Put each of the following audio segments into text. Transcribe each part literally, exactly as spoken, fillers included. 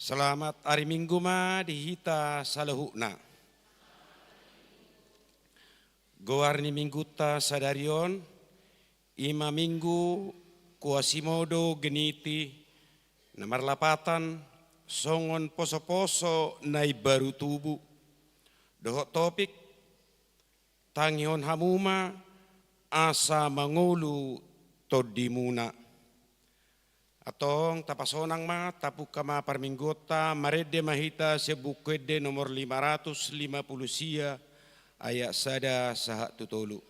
Selamat ari Minggu ma di hita saluhutna. Goar ni Minggunta sadari on, i ma Minggu Quasimodo Geniti, na marlapatan songon poso-poso na imbaru tubu. Dohot topik, tangihon hamu ma asa mangolu tondimuna. Antong tapasonang ma, tapungka ma parmingguonta, marende ma hita sian Buku Ende nomor lima ratus lima puluh sia, ayat sada sahat tu tolu.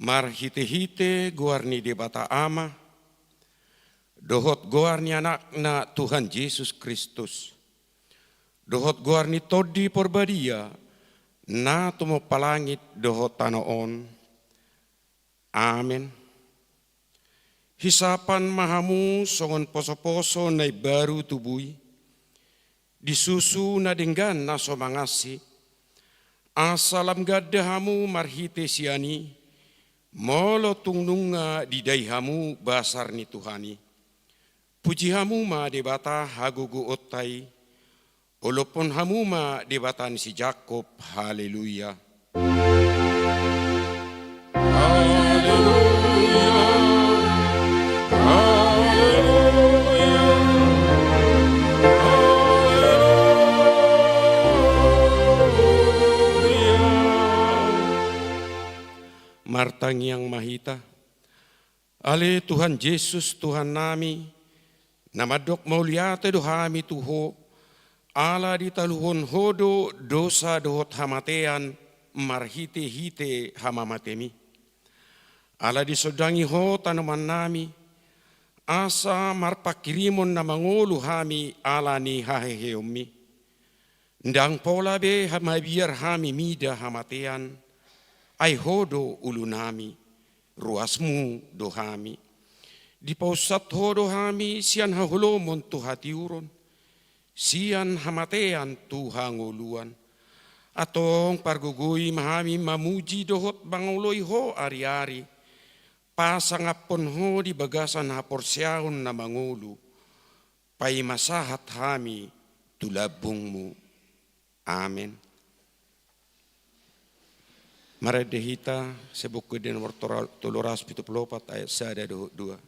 Marhite-hite goar ni Debata Ama, dohot goar ni Anakna Tuhan Jesus Kristus, dohot goar ni Tondi Porbadia, na tumompa langit dohot tano on. Amen. Hisapan ma hamu songon poso-poso na imbaru tubu i, di susu na denggan na so mangansi, asa lam ganda hamu marhite sian i, molo tung nunga didai hamu basar ni Tuhan i. Puji hamu ma Debata hagogoonta i, olophon hamu ma Debata ni si Jakob. Haleluya. Haleluya. Haleluya. Haleluya. Martangiang ma hita. Ale Tuhan Jesus, Tuhannami, Na mandok mauliate do hami tu Ho, ala ditaluhon Ho do dosa dohot hamatean marhitehite hamamatemi. Ala disondangi Ho tanomannami, asa marpanghirimon na mangolu hami ala ni haheheonmi. Ndang pola be ha-, mabiar hami mida hamatean, ai Ho do ulunami, ruasmu do hami. Dipaunsat Ho do hami sian haholomon tu hatiuron, sian hamatean tu hangoluan. Antong pargogoi ma hami mamuji dohot mangoloi Ho ariari, pasangaphon Ho di bagasan haporseaon na mangolu, paima sahat hami tu lambungmu. Amen. Marende hita sian Buku Ende nomor tolu ratus pitu pulu opat ayat sada dohot dua.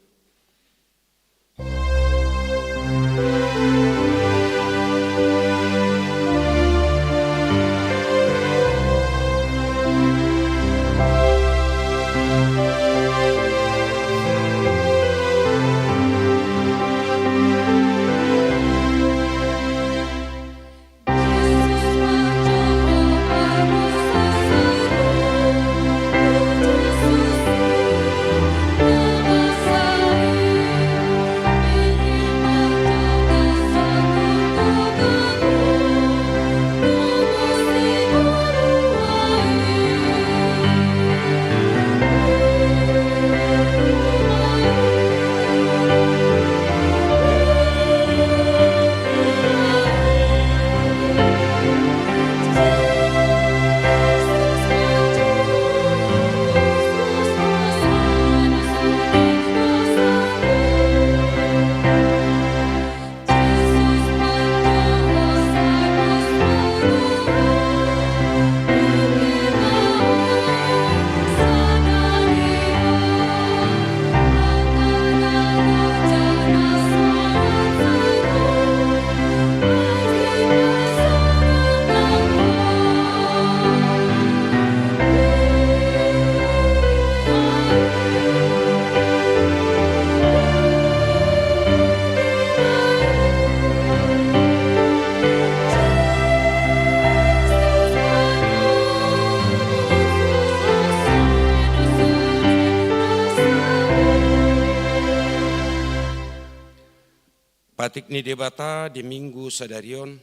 Patik ni Debata di Minggu sadari on,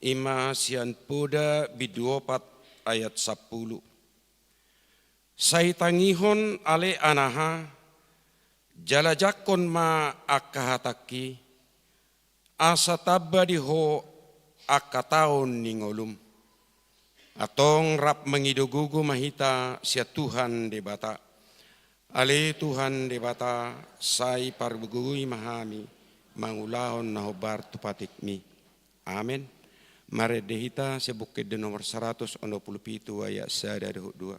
i ma sian Poda bindu opat ayat sampulu. Sai tangihon ale anaha, jala jangkon ma angka hatangki, asa tamba di ho angka taon ni ngolum. Antong rap mangido gogo ma hita sian Tuhan Debata. Ale Tuhan Debata, sai pargogoi ma hami mangulahon na hombar tu patikmi. Amen. Marende hita sian Buku Ende nomor saratus onom pulu pitu ayat sada dohot dua.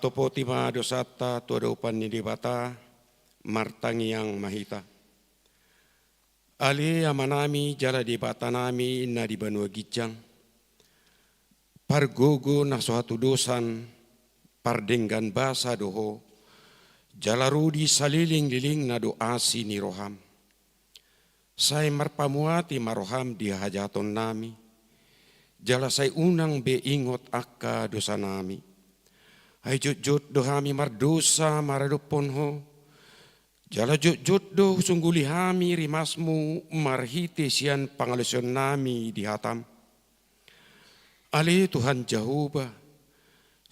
Topoti ma dosanta tu adopan ni Debata, martangiang ma hita. Ale Amanami jala Debatanami na di banua ginjang, pargogo na so hatudosan, pardenggan basa do Ho, jala ro di salelenglelengna do asi ni roham. Sai marpamuati ma roham di hajahatonnami, jala sai unang be ingot angka dosanami. Ai jotjot do hami mardosa maradophon Ho, jala jotjot do husungguli hami rimasmu marhite sian pangalaosionnami di hatam. Ale Tuhan Jahowa,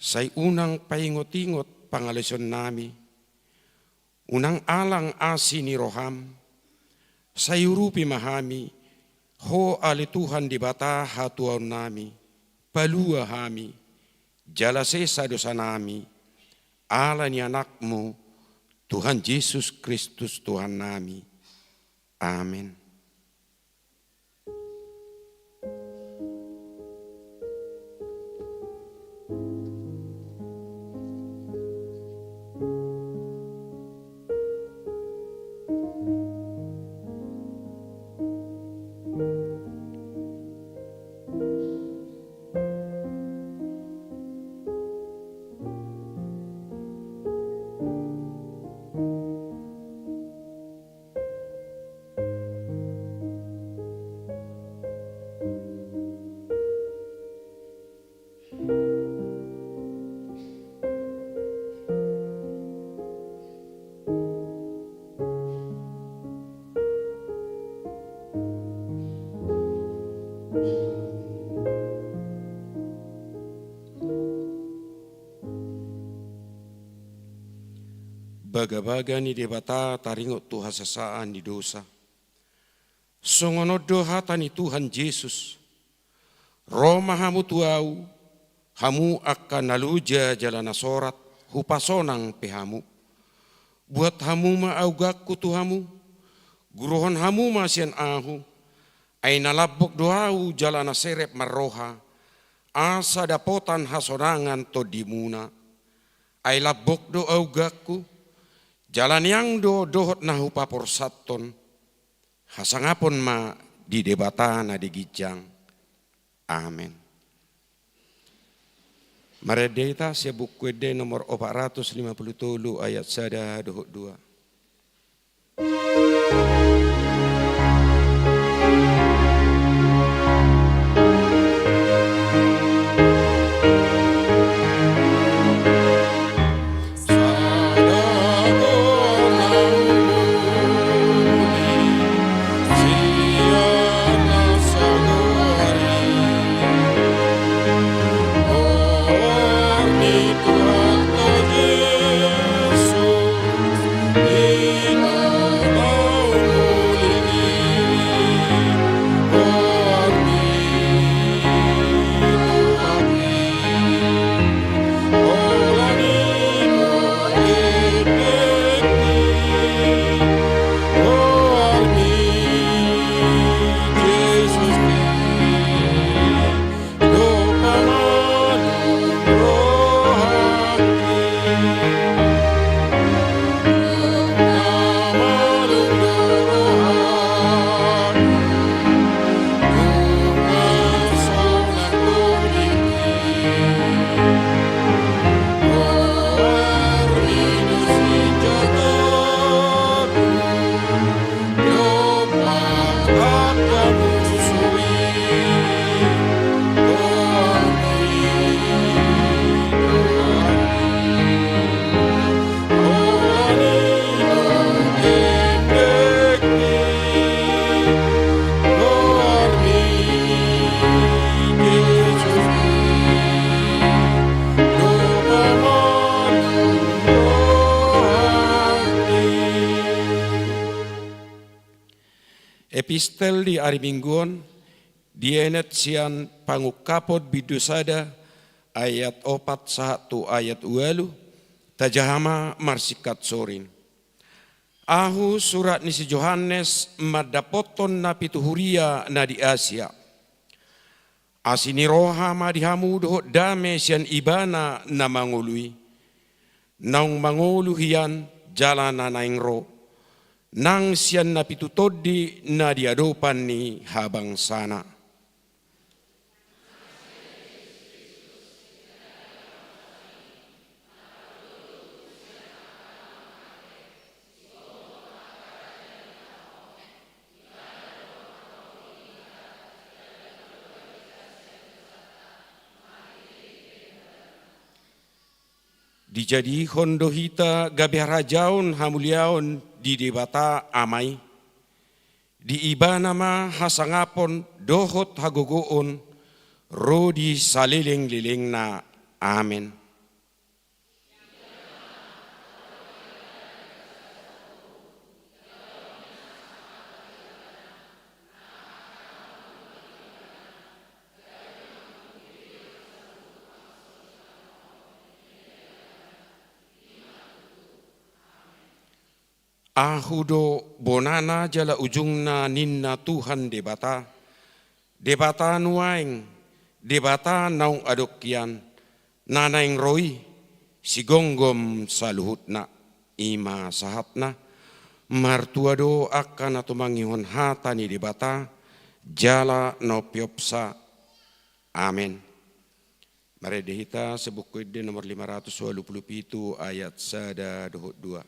sai unang paingotingot pangalaosionnami, unang alang asi ni roham, sai urupi ma hami, Ho ale Tuhan Debata hatuaonnami, palua hami, jala sesa dosanami, ala ni Anakmu, Tuhan Jesus Kristus Tuhannami. Amen. Bagabaga ni Debata taringot tu hasesaan ni dosa. Songon on do hata ni Tuhan Jesus: Ro ma hamu tu Ahu, hamu angka na loja jala na sorat, hupasonang pe hamu. Buat hamu ma auganku tu hamu, guruhon hamu ma sian Ahu, ai na lambok do Ahu jala na serep marroha, asa dapotan hasonangan tondimuna. Ai lambok do auganku, jala niang do dohot na hupaporsathon. Hasangapon ma di Debata na di ginjang. Amen. Marende hita sian Buku Ende nomor opat ratus lima puluh tolu, ayat sada dohot dua. Epistel di ari Minggu on dienet sian Pangungkapon bindu sada ayat opat sahat tu ayat ualu. Tajaha ma marsingkat sorin. Ahu, surat ni si Johannes, mandapothon na pitu huria na di Asia. Asi ni roha ma di hamu dohot dame sian Ibana na mangolu i. naung mangolu hian jala na naeng ro, nang sian na pitu tondi na di adopan ni habangsana. Dijadihon do hita gabe harajaon hamuliaon di Debata Ama i. Di Ibana ma hasangapon dohot hagogoon ro di salelenglelengna. Amen. Ahu do bonana jala ujungna, ninna Tuhan Debata, Debata nuaeng, Debata naung adong hian, na naeng ro i, sigomgom saluhutna. I ma sahatna. Martua do angka na tumangihon hata ni Debata jala na umpeopsa. Amen. Marende hita Buku Ende nomor lima ratus walu pulu pitu, ayat sada dohot dua.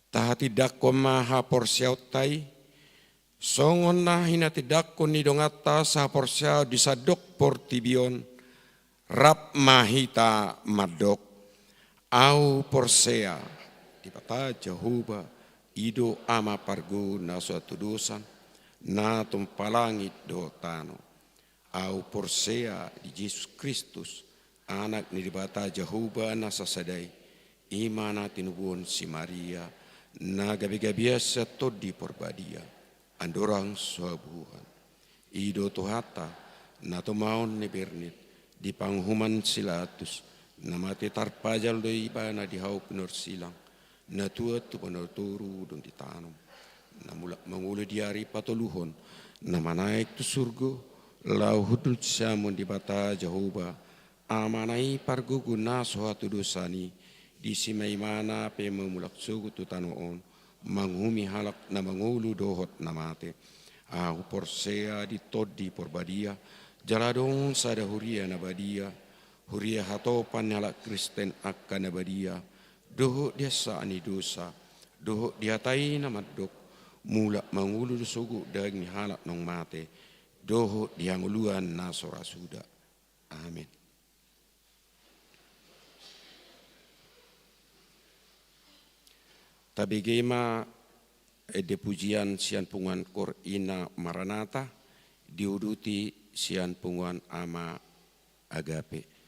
Tahatindangkon ma haporseaonta i, songon na hinatindangkon ni donganta sahaporseaon di sandok portibi on, rap ma hita mandok. Ahu porsea, Debata Jahowa, i do Ama pargogo na so hatudosan, na tumpa langit dohot tano. Ahu porsea di Jesus Kristus, Anak ni Debata Jahowa na sasada i, i ma na tinubuhon si Maria, na gabegabean sian Tondi Porbadia, andorang so habuuhan. I do Tuhanta, na tumaon ni Bernet, di panguhuman si Latus, na mate tarpajal do Ibana di hau pinorsilang, na tuat tu banua toru dung ditanom, na mulak mangolu di ari patoluhon, na manaek tu surgo, laho hundul tu siamun Debata Jahowa, Amana i pargogo na so hatudosan i, disi ma Ibana pe mamulak sogot tu tano on, manguhumi halak na mangolu dohot na mate. Ahu porsea di Tondi Porbadia, jala adong sada huria na badia, huria hatopan ni halak Kristen angka na badia, dohot di hansaak ni dosa, dohot di hata i na mandok, mulak mangolu do sogot daging ni halak naung mate, dohot di hangoluan na so ra suda. Amen. Tabege ma ende pujian sian punguan Koor Ina Maranatha, diuduti sian punguan Ama Agape.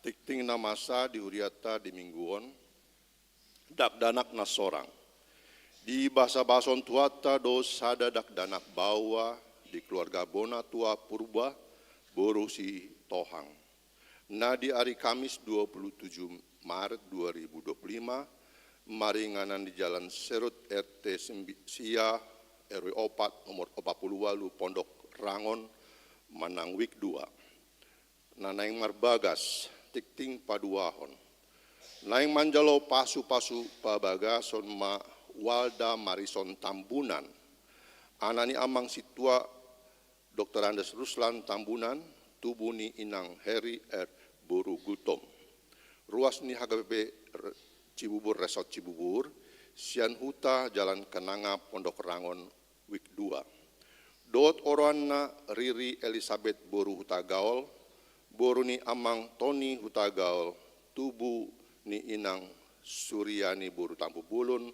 Tingting na masa di huriata di minggu on. Dakdanak na sorang. Dibasabasahon Tuhanta do sada dakdanak baoa di keluarga bona tua Purba, boru Sitohang. Na di ari Kamis dua puluh tujuh Maret dua ribu dua puluh lima, maringanan di Jalan Serut R T sembi-, sia, R W opat, nomor opat puluh walu, Pondok Rangon, manang Wik dua. Na naeng marbagas, tingting paduahon. Naeng manjalo pasupasu pabagason ma Walda Marison Tambunan, anak ni amang sintua Doktor Andes Ruslan Tambunan, tubu ni inang Heri R boru Gultom. Ruas ni H K B P R-, Cibubur, Resort Cibubur, sian huta Jalan Kenanga, Pondok Rangon, Wik dua. Dohot oroanna Riri Elisabet boru Hutagaol, boru ni amang Toni Hutagaol, tubu ni inang Suriani boru Tampubolon,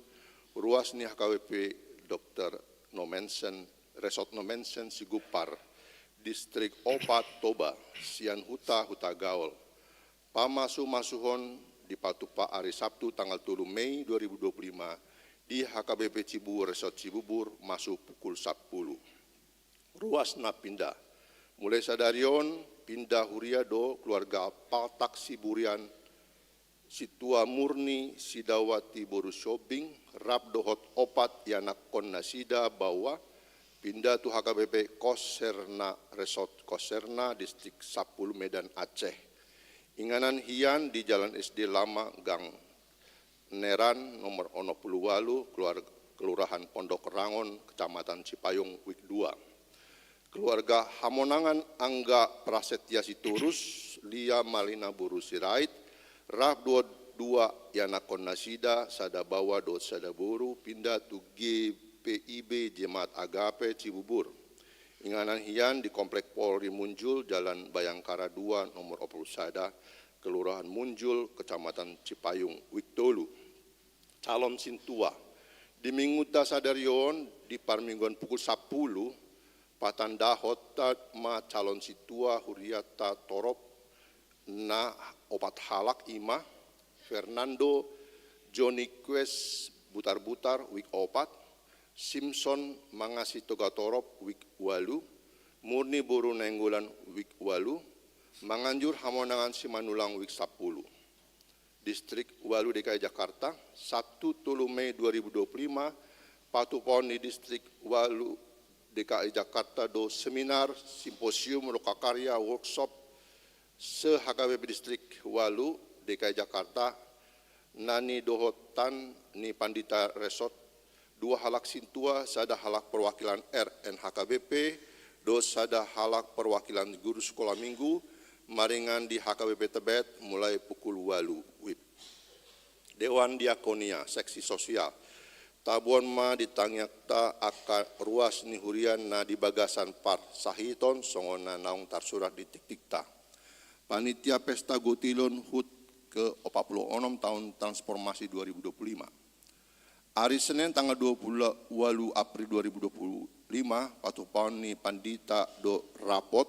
ruas ni H K B P Doktor Nommensen, Resort Nommensen Sigumpar, Distrik opat Toba, sian huta Hutagaol. Pamasumasuhon dipatupa ari Sabtu tanggal tolu Mei dua ribu dua puluh lima di H K B P Cibubur, Resort Cibubur, masuk pukul sampulu. Ruas na pinda. Mulai sadari on, pinda huria do keluarga Paltak Siburian, Sintua Murni Sidawati boru Siombing, rap dohot opat ianakkon nasida baoa, pinda tu H K B P Konserna, Resort Konserna, Distrik sampulu, Medan, Aceh. Inganan hian di Jalan S D Lama, Gang Neran, nomor onom puluh walu, keluar-, Kelurahan Pondok Rangon, Kecamatan Cipayung, Wik dua. Keluarga hamonangan Angga Prasetya Sitorus, Lia Malina boru Sirait, rap dohot dua ianakkon nasida, sada baoa dohot sada boru, pinda tu G P I B Jemaat Agape Cibubur. Inganan hian di Komplek Polri Munjul, Jalan Bayangkara dua, nomor opat puluh sada, Kelurahan Munjul, Kecamatan Cipayung, Wik tolu. Calon sintua. Di minggunta sadari on, di parmingguan pukul sampulu, patandahonta ma calon sintua hurianta torop na opat halak, i ma Fernando Joniques Butarbutar, Wik opat, Simpson Mangasi Togatorop, Wik walu, Murni boru Nainggolan, Wik walu, Manganjur Hamonangan Simanulang, Wik sampulu. Distrik walu D K I Jakarta, Sabtu tolu Mei dua ribu dua puluh lima, patupaon ni Distrik walu D K I Jakarta do seminar, simposium, lokakarya, workshop, se-H K B P Distrik walu D K I Jakarta, na nidohotan ni Pandita Resort, dua halak sintua, sada halak perwakilan R N H K B P, dohot sada halak perwakilan guru sekolah minggu, maringan di H K B P Tebet, mulai pukul walu W I B. Dewan Diakonia, seksi sosial. Tabuan ma di tangiangta angka ruas ni huria na di bagasan parsahiton, songon na naung tarsurat di tingtingta. Panitia Pesta Gotilon HUT ke opat puluh onom tahun transformasi dua ribu dua puluh lima. Ari Senen tanggal dua puluh walu April dua ribu dua puluh lima, patupaon ni pandita do rapot,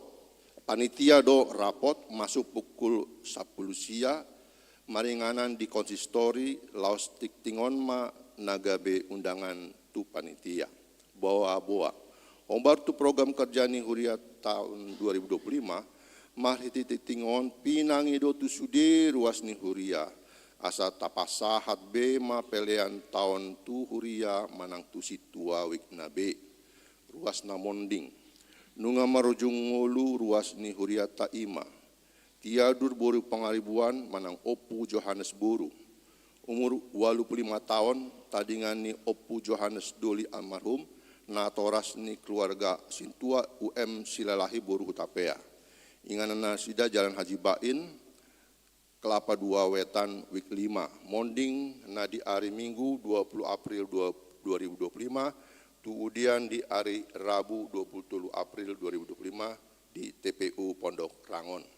panitia do rapot masuk pukul sampulu sia, maringanan di konsistori, laos tingting on ma na gabe undangan tu panitia. Boa-boa. Hombar tu program kerja ni huria tahun dua ribu dua puluh lima, marhite tingting on pinangido tu sude ruas ni huria, asa tapasahat be ma pelean taon tu huria manang tu sintua wikna be. Ruas na monding. Nunga marujung ngolu ruas ni hurianta i ma. Tiadur boru Pangaribuan manang Ompu Johannes boru. Umur walu puluh lima taon, tadingan ni Ompu Johannes Doli almarhum, natoras ni keluarga sintua U M Silalahi boru Hutapea. Inganan nasida Jalan Haji Bain, Kelapa dua Wetan, Wik lima. Monding na di ari Minggu dua puluh April dua, dua ribu dua puluh lima, tuudian di ari Rabu dua puluh tolu April dua ribu dua puluh lima di T P U Pondok Rangon.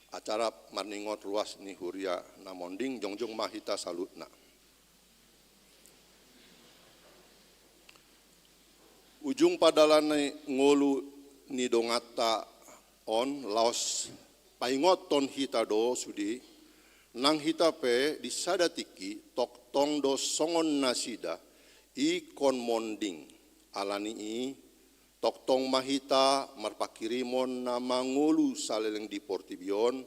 Acara marningot ruas ni huria na monding, jongjong ma hita saluhutna. Ujung pardalanan ni ngolu ni donganta on, laos Paingothon hita do sude, nang hita pe di sada tingki tongtong do songon nasida ingkon monding. Ala ni i, tongtong ma hita marpanghirimon na mangolu saleleng di portibi on,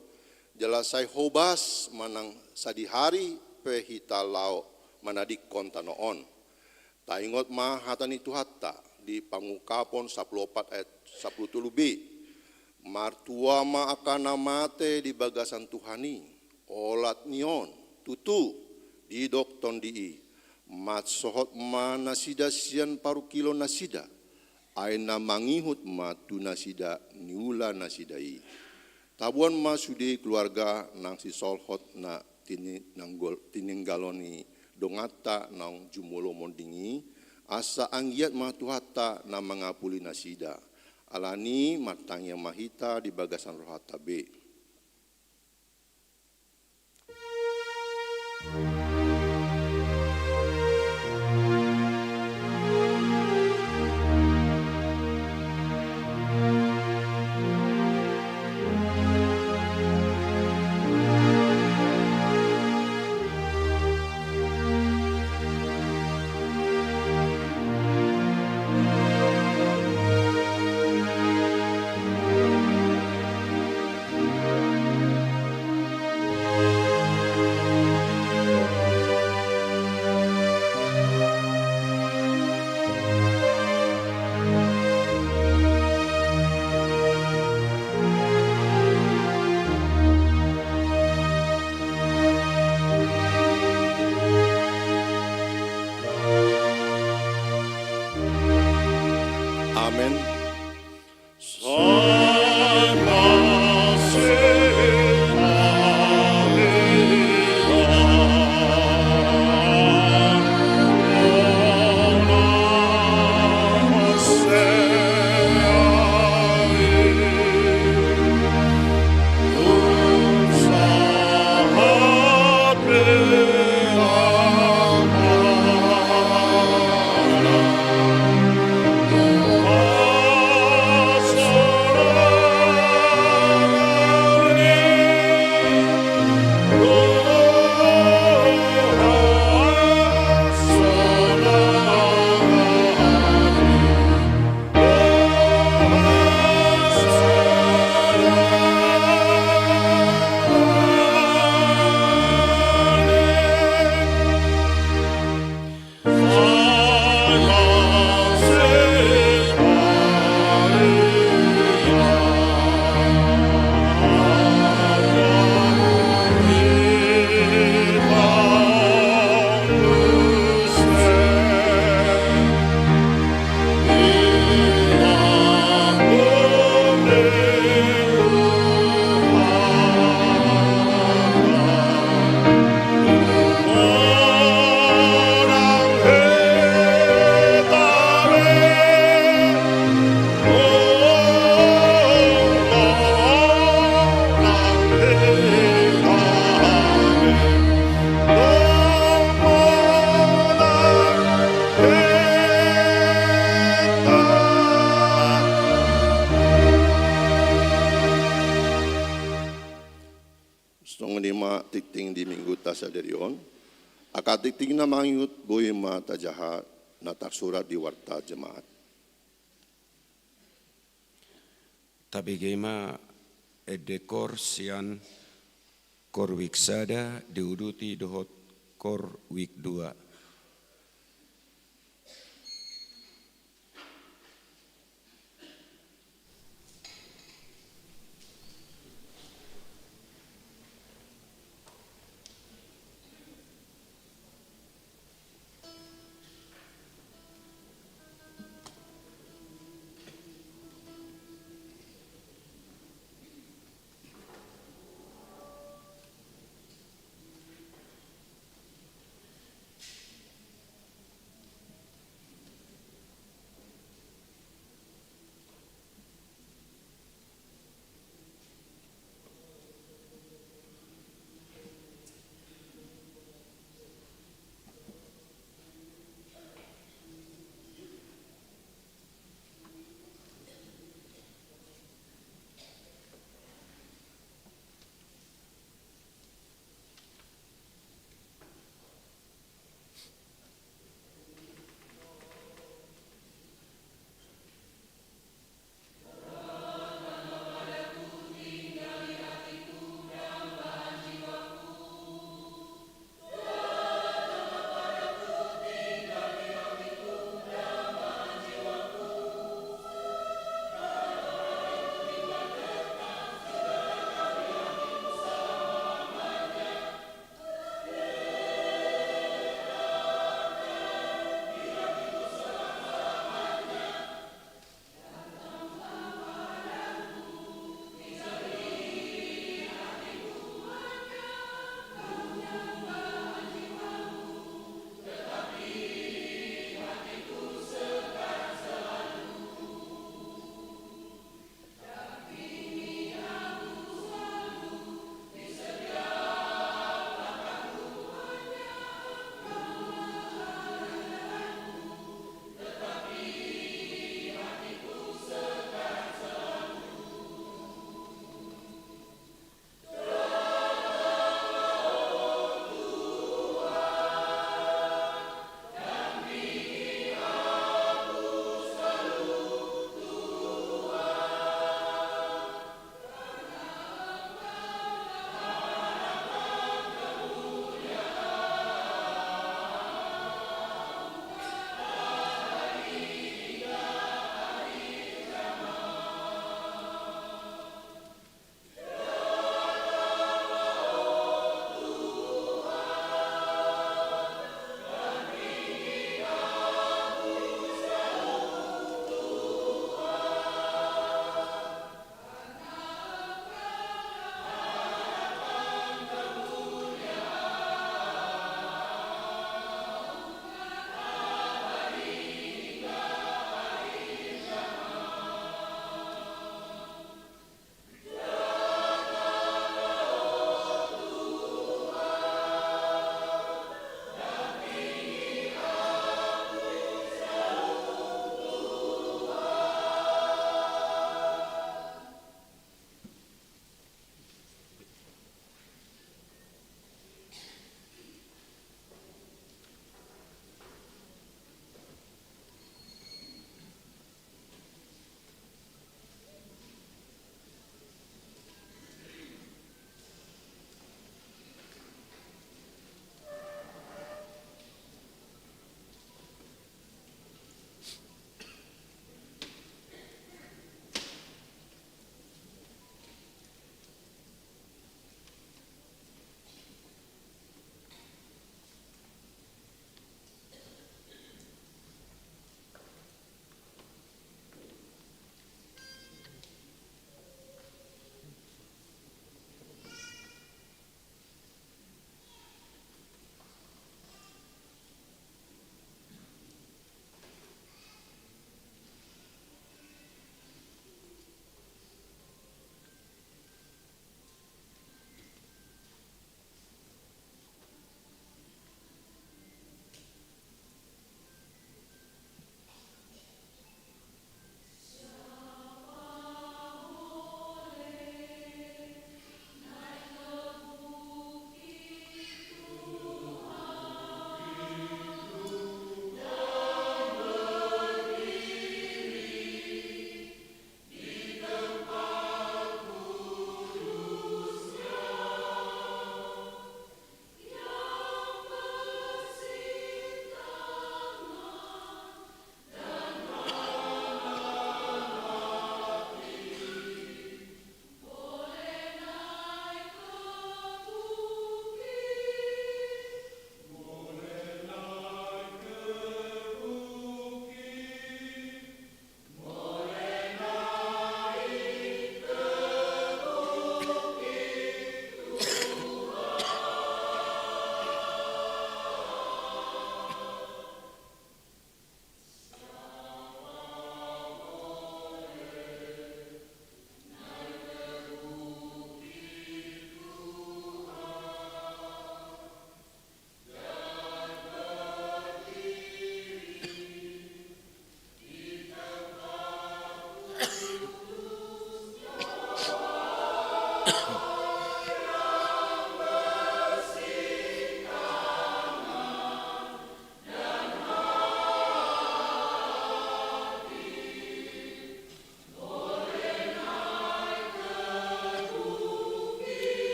jala sai hobas manang sadihari pe hita laho manadingkon tano on. Taingot ma hata ni Tuhanta di Pangungkapon sampulu opat ayat sampulu tolu b: Martua ma angka na mate di bagasan Tuhan i. Olat ni on, tutu, didok Tondi i: Mansohot ma nasida sian parungkilon nasida, ai na mangihut ma tu nasida niula nasida i. Tabuan ma sude keluarga nang sisolhot na tininanggol-, tininggalon ni donganta naung jumolo monding i, asa anggiat ma Tuhanta na mangapuli nasida. Ala ni i martangiang ma hita di bagasan rohanta be. Amen. Songon i ma tingting di Mingguta sadari on. Angka tingting na mangihut boi ma tajaha na tarsurat di Warta Jemaat. Tabege ma ende koor sian koor wijk sada diuduti dohot koor wijk dua.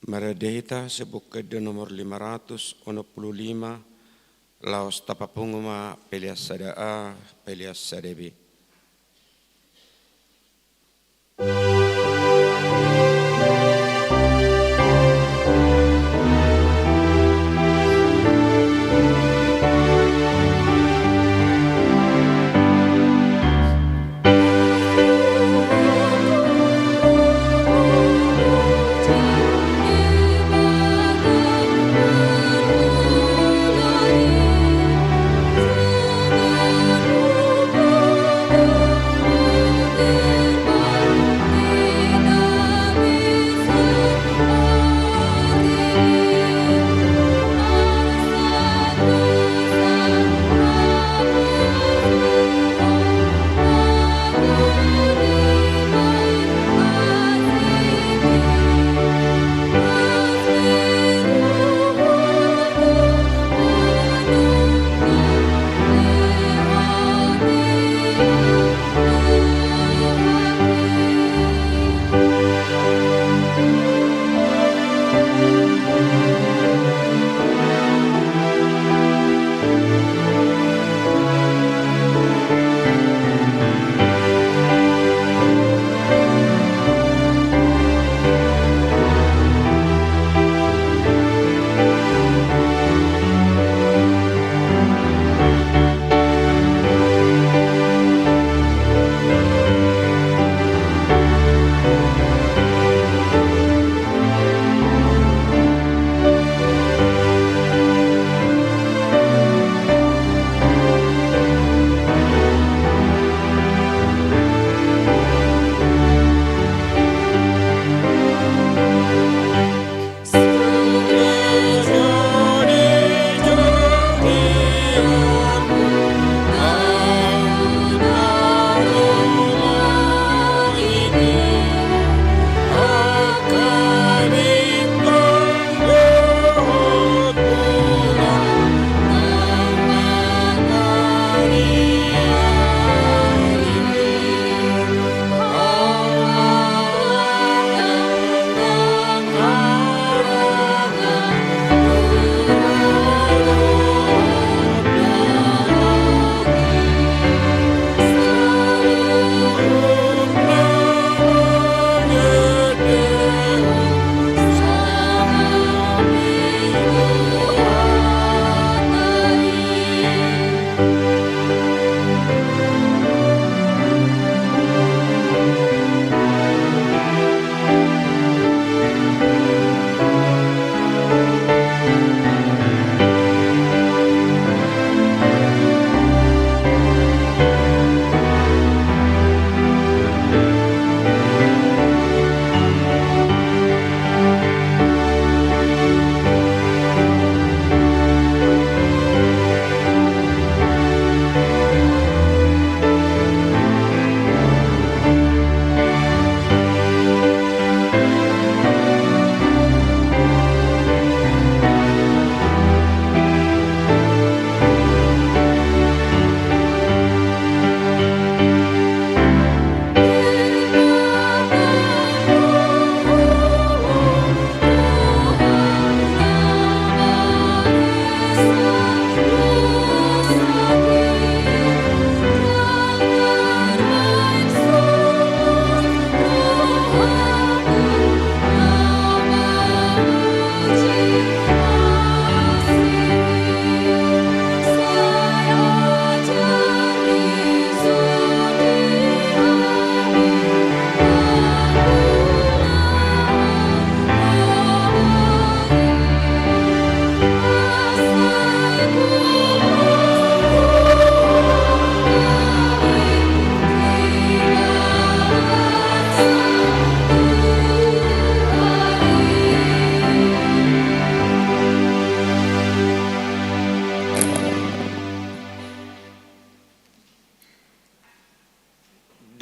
Marende hita sian Buku Ende nomor lima ratus onom pulu lima, laos tapapungu ma pelean sada A, pelean sada B.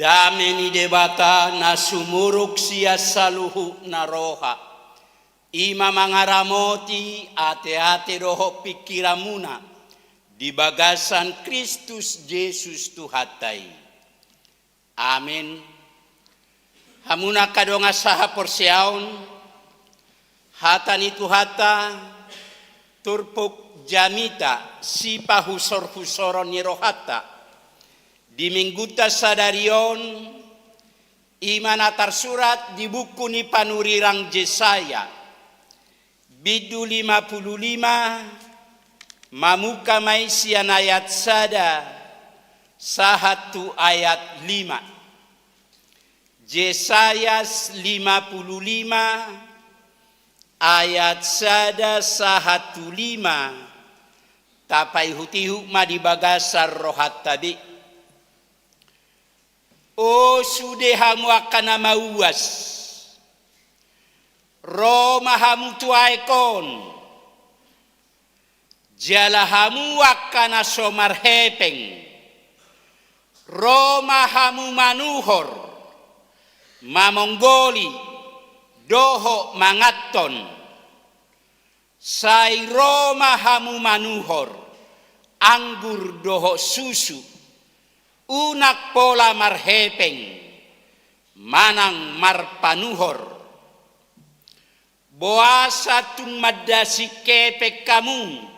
Dame ni Debata na sumurung sian saluhut na roha, i ma mangaramoti ateate dohot pingkiranmuna di bagasan Kristus Jesus Tuhanta i. Amen. Hamu angka dongan sahaporseaon, Hata ni Tuhanta, turpuk jamita, sipahusorhusoron ni rohanta di Minggunta sadari on, i ma na tarsurat di buku ni panurirang Jesaya, bindu lima pulu lima, mamungka ma i sian ayat sada sahat tu ayat lima. Jesaya lima pulu lima, ayat sada sahat tu lima, tapaihutihut ma di bagasan rohanta be. O sude hamu angka na mauas, ro ma hamu tu aek on, jala hamu angka na so marhepeng, ro ma hamu manuhor, mamonggoli, dohot manganhon. Sai ro ma hamu manuhor anggur dohot susu, unang pola marhepeng manang marpanuhor. Boasa tung mandasing hepeng hamu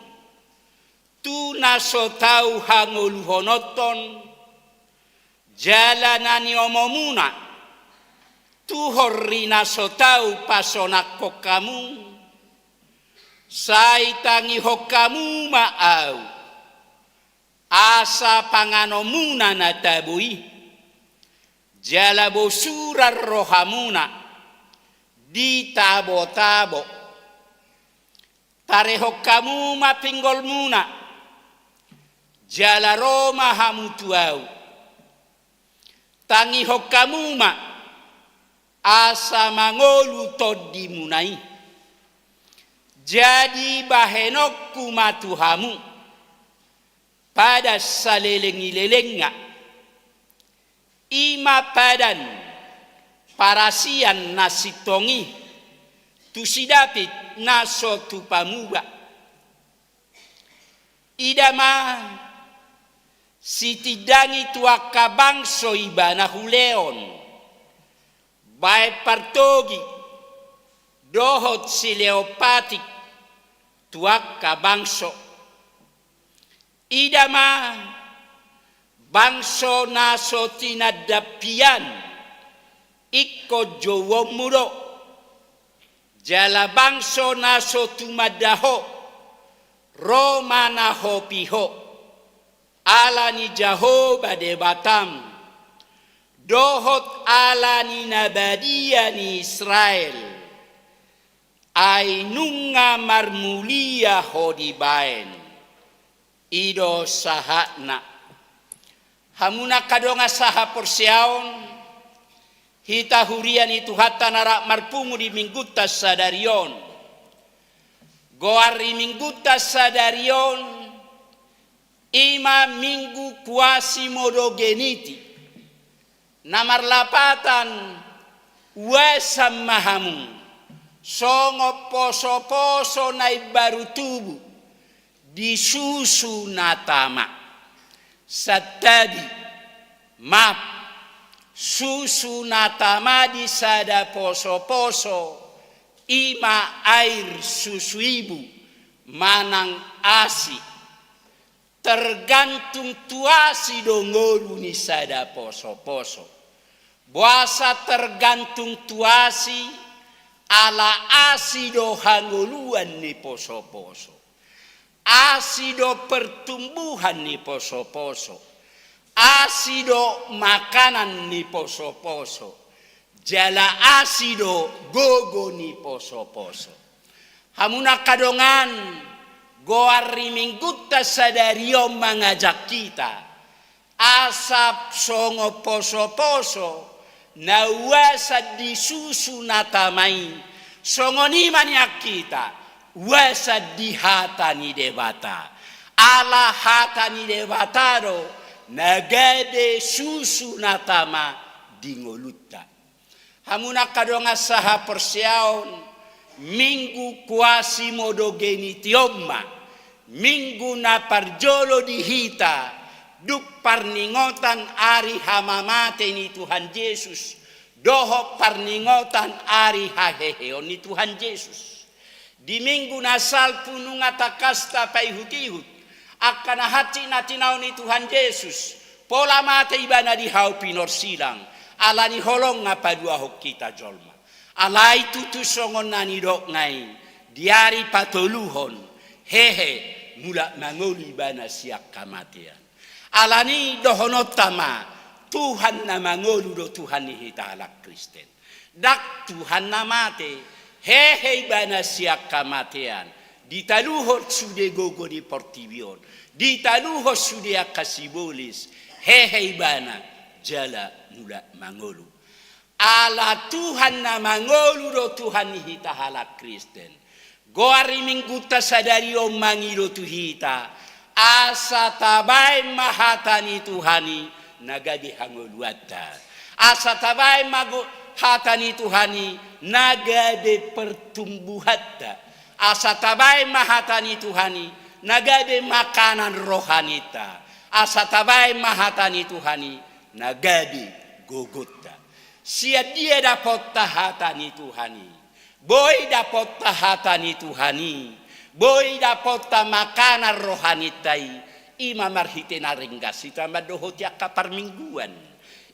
tu na so tau hangoluhononhon, jala na niomomuna tuhor di na so tau pasonanghon hamu? Sai tangihon hamu ma ahu, asa panganonmuna na tabo i, jala bosuran rohamuna di tabotabo. Tarehon hamu ma pinggolmuna, jala ro ma hamu tu ahu. Tangihon hamu ma, asa mangolu tondimuna i. Jadi bahenonku ma tu hamu padan saleleng ni lelengna, i ma padan parasian na sintong i, tu si Daud na so tupa muba. Ida ma, sitindangi tu angka bangso ibana huleon, baen partogi dohot sileon patik tu angka bangso. Ida ma, bangso na so tinandam hian, ingkon jouonmu do. Jala bangso na so tumanda ho, ro ma na hopi ho, ala ni Jahowa Debatam, dohot ala ni na badia ni Israel. Ai nunga marmulia ho dibaen. I do sahatna. Hamu na angka dongan sahaporseaon, hita huria ni Tuhanta na rap marpungu di Minggunta sadari on. Goar ni Minggunta sadari on, i ma Minggu Quasimodogeniti, na marlapatan uasan ma hamu songon posoposo na imbaru tubu di susu na tama. Santabi, maaf, susu na tama di sada posoposo, i ma air susu ibu manang asi. Tergantung tu asi do ngolu ni sada posoposo. Boasa tergantung tu asi? Ala asi do hangoluan ni posoposo. Asi do pertumbuhan ni posoposo. Asi do makanan ni posoposo. Jala asi do gogo ni posoposo. Hamu na angka dongan, goar ni Minggunta sadari on mangajak hita, asa songon posoposo na uasan di susu na tama i, songon i ma nian hita uasan di hata ni Debata. Ala hata ni Debata do na gabe susu na tama di ngolunta. Hamu na angka dongan sahaporseaon, Minggu Quasimodogeniti on ma Minggu na parjolo di hita dung parningotan ari hamamate ni Tuhan Jesus dohot parningotan ari haheheon ni Tuhan Jesus. Di Minggu na salpu nunga tangkas tapaihutihut angka na hansit na tinaon ni Tuhan Jesus, pola mate ibana di hau pinorsilang, ala ni holongna paluahon hita jolma. Alai tutu songon na nidokna i, di ari patoluhon, hehe, mulak mangolu ibana sian hamatean. Ala ni i dohononta ma, Tuhan na mangolu do Tuhan ni hita halak Kristen. Ndang Tuhan na mate, hehe ibana sian hamatean, ditaluhon sude gogo ni portibi on, ditaluhon sude angka sibolis, hehe ibana jala mulak mangolu. Ala Tuhan na mangolu do Tuhan ni hita halak Kristen. Goar ni Minggunta sadari on mangido tu hita, asa tabaen ma hata ni Tuhan i na gabe hangoluanta. Asa tabaen ma go-, hata ni Tuhan i na gabe pertumbuhanta. Asa tabaen ma hata ni Tuhan i na gabe makanan rohaninta. Asa tabaen ma hata ni Tuhan i na gabe gogonta. Sian dia dapotta hata ni Tuhan i? Boi dapotta hata ni Tuhan i, boi dapotta makanan rohaninta i, i ma marhite na ringgas hita mandohoti angka parmingguan,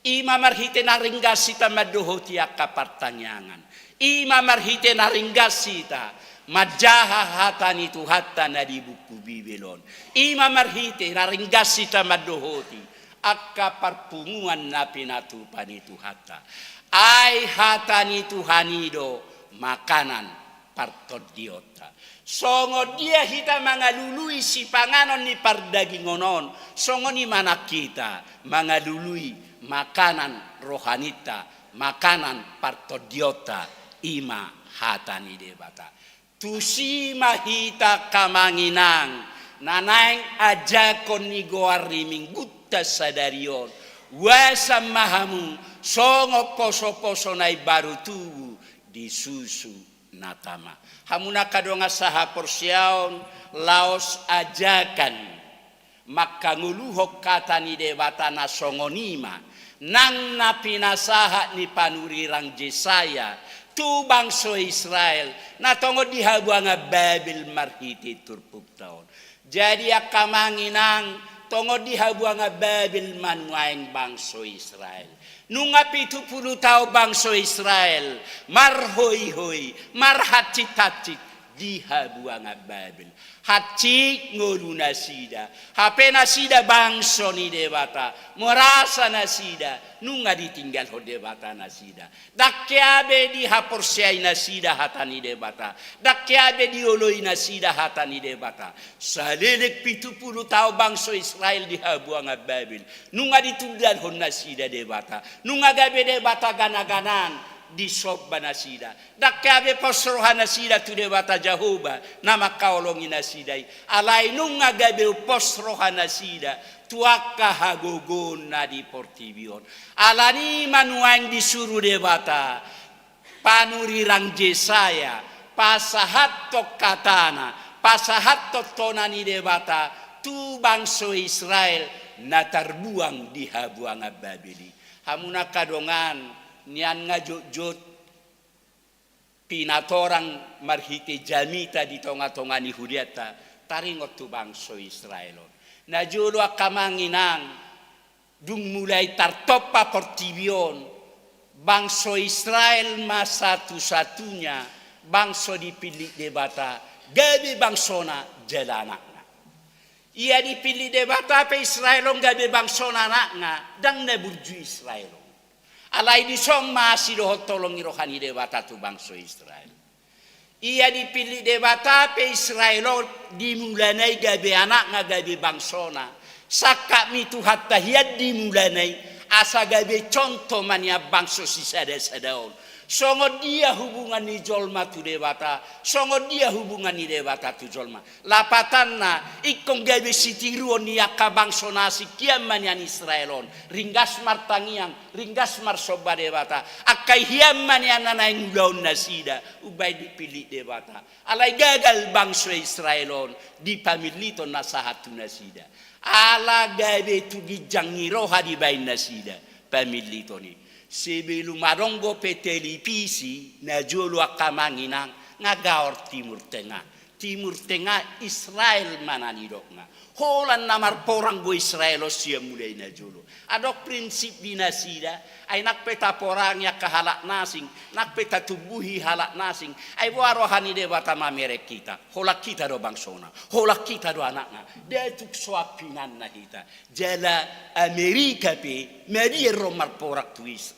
i ma marhite na ringgas hita mandohoti angka partangiangan, i ma marhite na ringgas hita manjaha hata ni Tuhanta na di buku Bibel on, i ma marhite na ringgas hita mandohoti angka parpunguan na pinatupa ni Tuhanta. Ai hata ni Tuhan i do makanan partondionta. Songon dia hita mangalului sipanganon ni pardagingon on, songon i ma nang hita mangalului makanan rohaninta, makanan partondionta, i ma hata ni Debata. Tusi ma hita angka amang inang, na naeng ajakon ni goar ni Minggunta sadari on, uasan ma hamu songon posoposo na imbaru tubu di susu na tama. Hamu angka dongan sahaporseaon, laos ajakan mangkangoluhon hata ni Debata na songon i ma nang na pinasahat ni panurirang Jesaya tu bangso Israel na tongon di habuangan Babel marhite turpukta on. Jadi angka amang inang, tongon di habuangan Babel ma nuaeng bangso Israel. Nunga pitu pulu taon bangso Israel marhoihoi, marhansit-hansit di habuangan Babel. Hansit ngolu nasida, hape nasida bangso ni Debata, merasa nasida nunga ditinggalhon Debata nasida. Ndang hea be dihaporseai nasida hata ni Debata, ndang hea be dioloi nasida hata ni Debata. Saleleng pitu pulu taon bangso Israel di habuangan Babel, nunga ditundalhon nasida Debata, nunga gabe debata ganaganaan disomba nasida. Ndang hea be pos roha nasida tu Debata Jahowa na mangkaholongi nasida i. Alai nunga gabe pos roha nasida tu angka hagogoon na di portibi on. Ala ni i ma nuaeng disuru Debata panurirang Jesaya pasahathon hatana, pasahathon tona ni Debata tu bangso Israel na tarbuang di habuangan Babel i. Hamu angka dongan, nian nga jotjot pinatorang marhite jamita di tongatonga ni hulianta, taringot tu bangso Israel on. Najolo angka amang inang, dung mulai tartompa portibi on, bangso Israel ma satusatunya bangso dipillit Debata gabe bangsona jala anakna. Ia dipillit Debata pe Israel on gabe bangsona anakna, ndang na burju Israel on. Alai dison ma asi dohot holong ni roha ni Debata tu bangso Israel. Ia dipillit Debata pe Israel on di mulana i gabe anakna, gabe bangsona. Sangkap ni Tuhanta hian di mulana i, asa gabe contoh ma nian bangso sisadasada on. Songon dia hubungan ni jolma tu Debata, songon dia hubungan ni Debata tu jolma. Lapatanna, ingkon gabe sitiruon ni angka bangso na asing hian ma nian Israel on. Ringgas martangiang, ringgas marsomba Debata. Angka i hian ma nian na naeng ulaon nasida umbahen dipillit Debata. Alai gagal bangso Israel on di pamilliton na sahat tu nasida. Ala gabe tu ginjang ni roha dibaen nasida pamilliton i. Sebelum adong dope televisi, najolo angka amang inang, Nga gaor Timur Tengah. Timur Tengah Israel ma na nidokna. Holan na marporang do Israel on sian mulai na jolo. Adong prinsip di nasida, ai nang pe taporangi angka halak na asing, nang pe tatumbuhi halak na asing, ai boha roha ni Debata mamereng hita, holan hita do bangsona, holan hita do anakna, nda tung so ampuanna hita. Jala Amerika pe, mabiar ro marporang tu Is-,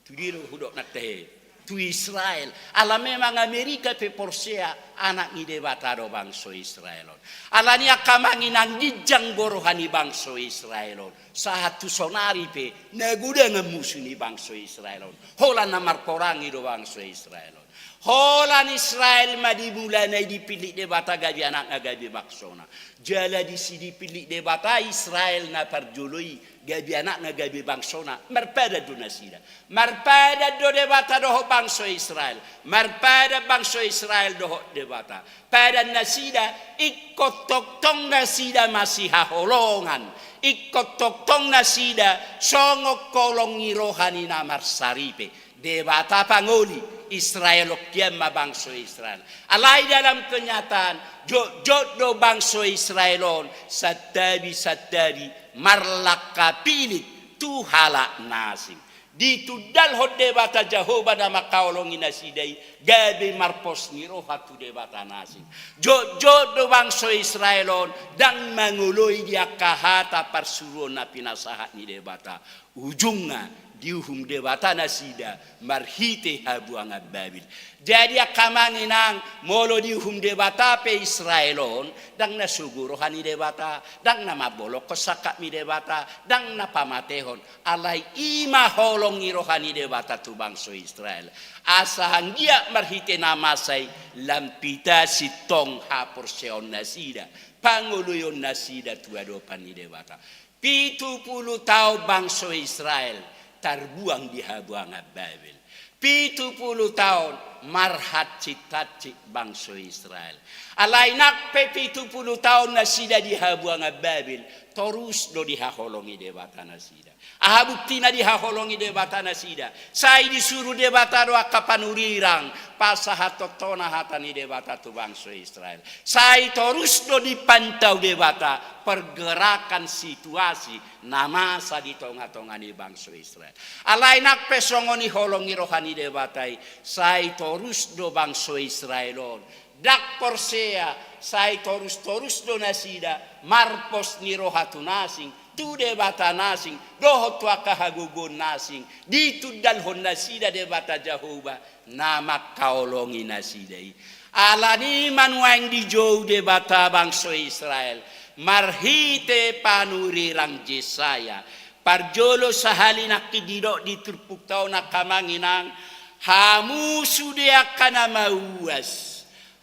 tu dia do hudok nang tahe, tu Israel. Ala memang Amerika pe porsea anak ni Debata do bangso Israel on. Alani i angka amang inang, ginjang do roha ni bangso Israel on. Sahat tu sonari pe, na godang musu ni bangso Israel on. Holan na marporangi do bangso Israel on. Holan Israel ma di mulana i dipillit Debata gabe anakna gabe bangsona. Jala disi dipillit Debata Israel na parjolo i gabe anakna gabe bangsona, marpadan do nasida. Marpadan do Debata dohot bangso Israel. Marpadan bangso Israel dohot Debata. Padan nasida, ingkon tongtong nasida masihaholongan. Ingkon tongtong nasida songon holong ni roha ni na marsaripe. Debata pangoli, Israel on hian ma bangso Israel. Alai dalam kenyataan, jotjot do bangso Israel on, santabi-santabi, marlangka pillit tu halak na asing. Ditundalhon Debata Jahowa na mangkaholongi nasida i, gabe marpos ni roha tu debata na asing. Jotjot do bangso Israel on, ndang mangoloi di angka hata parsuruon na pinasahat ni Debata. Ujungna, diuhum Debata nasida, marhite habuangan Babel. Jadi angka amang inang, molo diuhum Debata pe Israel on, ndang na sogo roha ni Debata, ndang na mambolongkon sangkap ni Debata, ndang na pamatehon. Alai i ma holong ni roha ni Debata tu bangso Israel. Asa anggiat marhite na masa i lam pita sintong haporseaon nasida, pangoloion nasida tu adopan ni Debata. Pitu pulu taon bangso Israel tarbuang di habuangan Babel. Pitu pulu taon marhansit-hansit bangso Israel. Alai nang pe pitu pulu taon nasida di habuangan Babel, torus do dihaholongi Debata nasida. Aha buktina dihaholongi Debata nasida? Sai disuru Debata do angka panurirang, pasahathon tona hata ni Debata tu bangso Israel. Sai torus do dipantau Debata pergerakan situasi na masa di tonga-tonga ni bangso Israel. Alai nang pe songon i holong ni roha ni Debata i, sai torus do bangso Israel on ndang porsea, sai torus-torus do nasida marpos ni roha tu na asing, tu debata na asing, dohot tu angka hagogoon na asing, ditundalhon nasida Debata Jahowa na mangkaholongi nasida i. Alani i ma nuaeng dijou Debata bangso Israel marhite panurirang Jesaya. Parjolo sahali nangkin didok di turpukta on angka amang inang, hamu sude angka na mauas.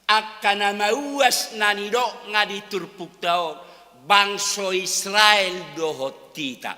Angka na mauas na nidokna di turpukta on, bangso Israel dohot hita.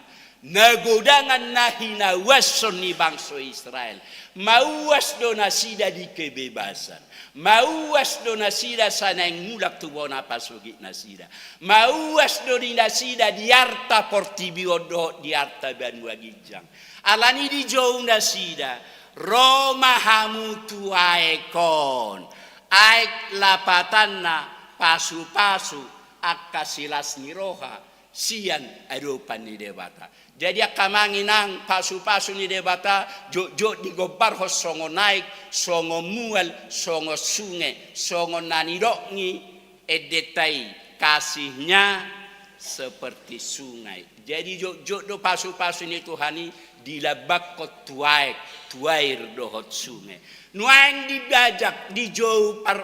Na godangan na hinauashon ni bangso Israel. Mauas do nasida di kebebasan. Mauas do nasida sai naeng mulak tu bona pasogit nasida. Mauas do di nasida di arta portibi on dohot di arta banua ginjang. Alani i dijou nasida, ro ma hamu tu aek on. Aek lapatanna pasu-pasu angka silas ni roha sian adopan ni Debata. Jadi angka amang inang, pasu-pasu ni Debata jotjot digombarhon songon aek, songon mual, songon sunge, songon na nidok ni endenta i, kasih-Nya seperti sungai. Jadi jotjot do pasu-pasu ni Tuhan i dilambangkon tu aek, tu air dohot sunge. Nuaeng dibajak, dijou par-,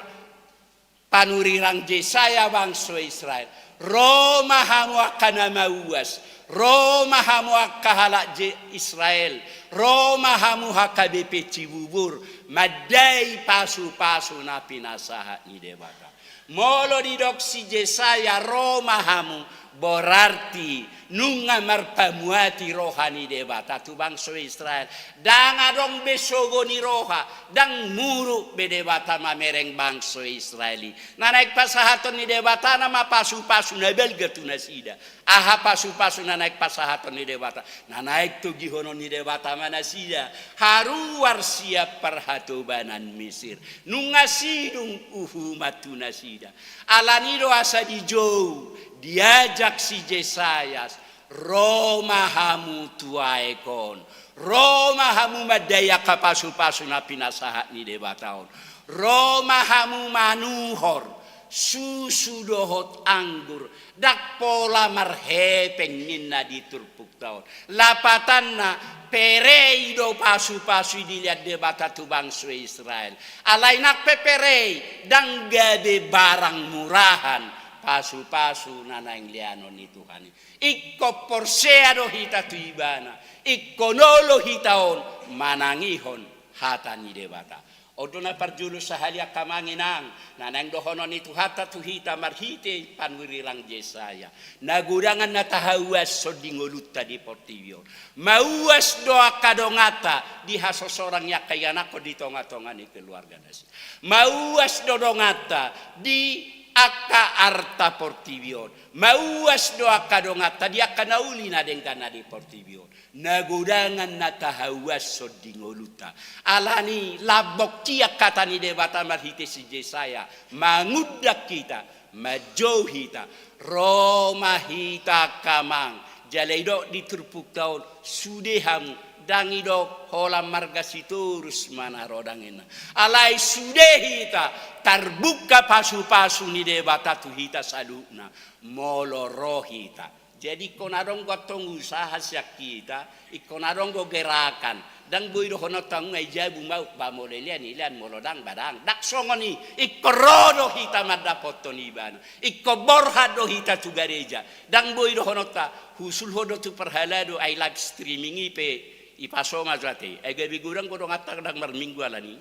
panurirang Jesaya bangso Israel. Ro ma hamu angka na mauas, ro ma hamu angka halak Je-, Israel, ro ma hamu H K B P Cibubur, mandai pasu-pasu na pinasahat ni Debata. Molo didok si Jesaya ro ma hamu, berarti Nunga marpamuati roha ni Debata tu bangso Israel. Ndang adong be sogo ni roha, ndang muruk be Debata mamereng bangso Israel i. Na naeng pasahaton ni Debata nama pasupasu na balga tu nasida. Aha pasupasu na naeng pasahaton ni Debata? Na naeng togihonon ni Debata ma nasida haruar sian parhatobanan Misir. Nunga sidung uhuman tu nasida. Alani do asa dijou, diajak si Jesayas, ro ma hamu tu aek on, ro ma hamu mandai angka pasupasu na pinasahat ni Debata on, ro ma hamu manuhor susu dohot anggur, ndang pola marhepeng ninna di turpukta on. Lapatanna, perei do pasupasu i dilean Debata tu bangso Israel. Alai nang pe perei, ndang gabe barang murahan pasupasu na naeng leanon ni Tuhan i. Ingkon porsea do hita tu Ibana, ingkon olo hita on manangihon hata ni Debata. On do na parjolo sahali angka amang inang, na naeng dohonon ni Tuhanta tu hita marhite panurirang Jesaya. Na godangan na tahauashon di ngolunta di portibi on. Mauas do angka donganta di hasosorang ni angka ianakhon di tongatonga ni keluarga nasida. Mauas do donganta di angka arta portibi on. Mauas do angka donganta di angka na uli na dengganna di portibi on. Na godangan na tahauashon di ngolunta. Alani lambok tiak hata ni Debata marhite si Jesaya, mangundang hita, manjou hita, ro ma hita angka amang, jala didok di turpukta on, sude hamu, ndang didok holan marga Sitorus ma na ro, ndang ninna. Alai sude hita, tarbuka pasupasu ni Debata tu hita saluhutna, molo ro hita. Jadi ingkon adong do antong usaha sian hita, ingkon adong do gerakan. Ndang boi dohononta nunga i jabu ma ahu, ba molo ilean, ilean, molo ndang, ba ndang. Ndang songon i, ingkon ro do hita mandapothon Ibana. Ingkon borhat do hita tu gareja. Ndang boi dohononta, huusulhon do tu parhalado, ai live streaming i pe, i pasonga jo ate. Ai gabe godang do donganta ndang marminggu alani.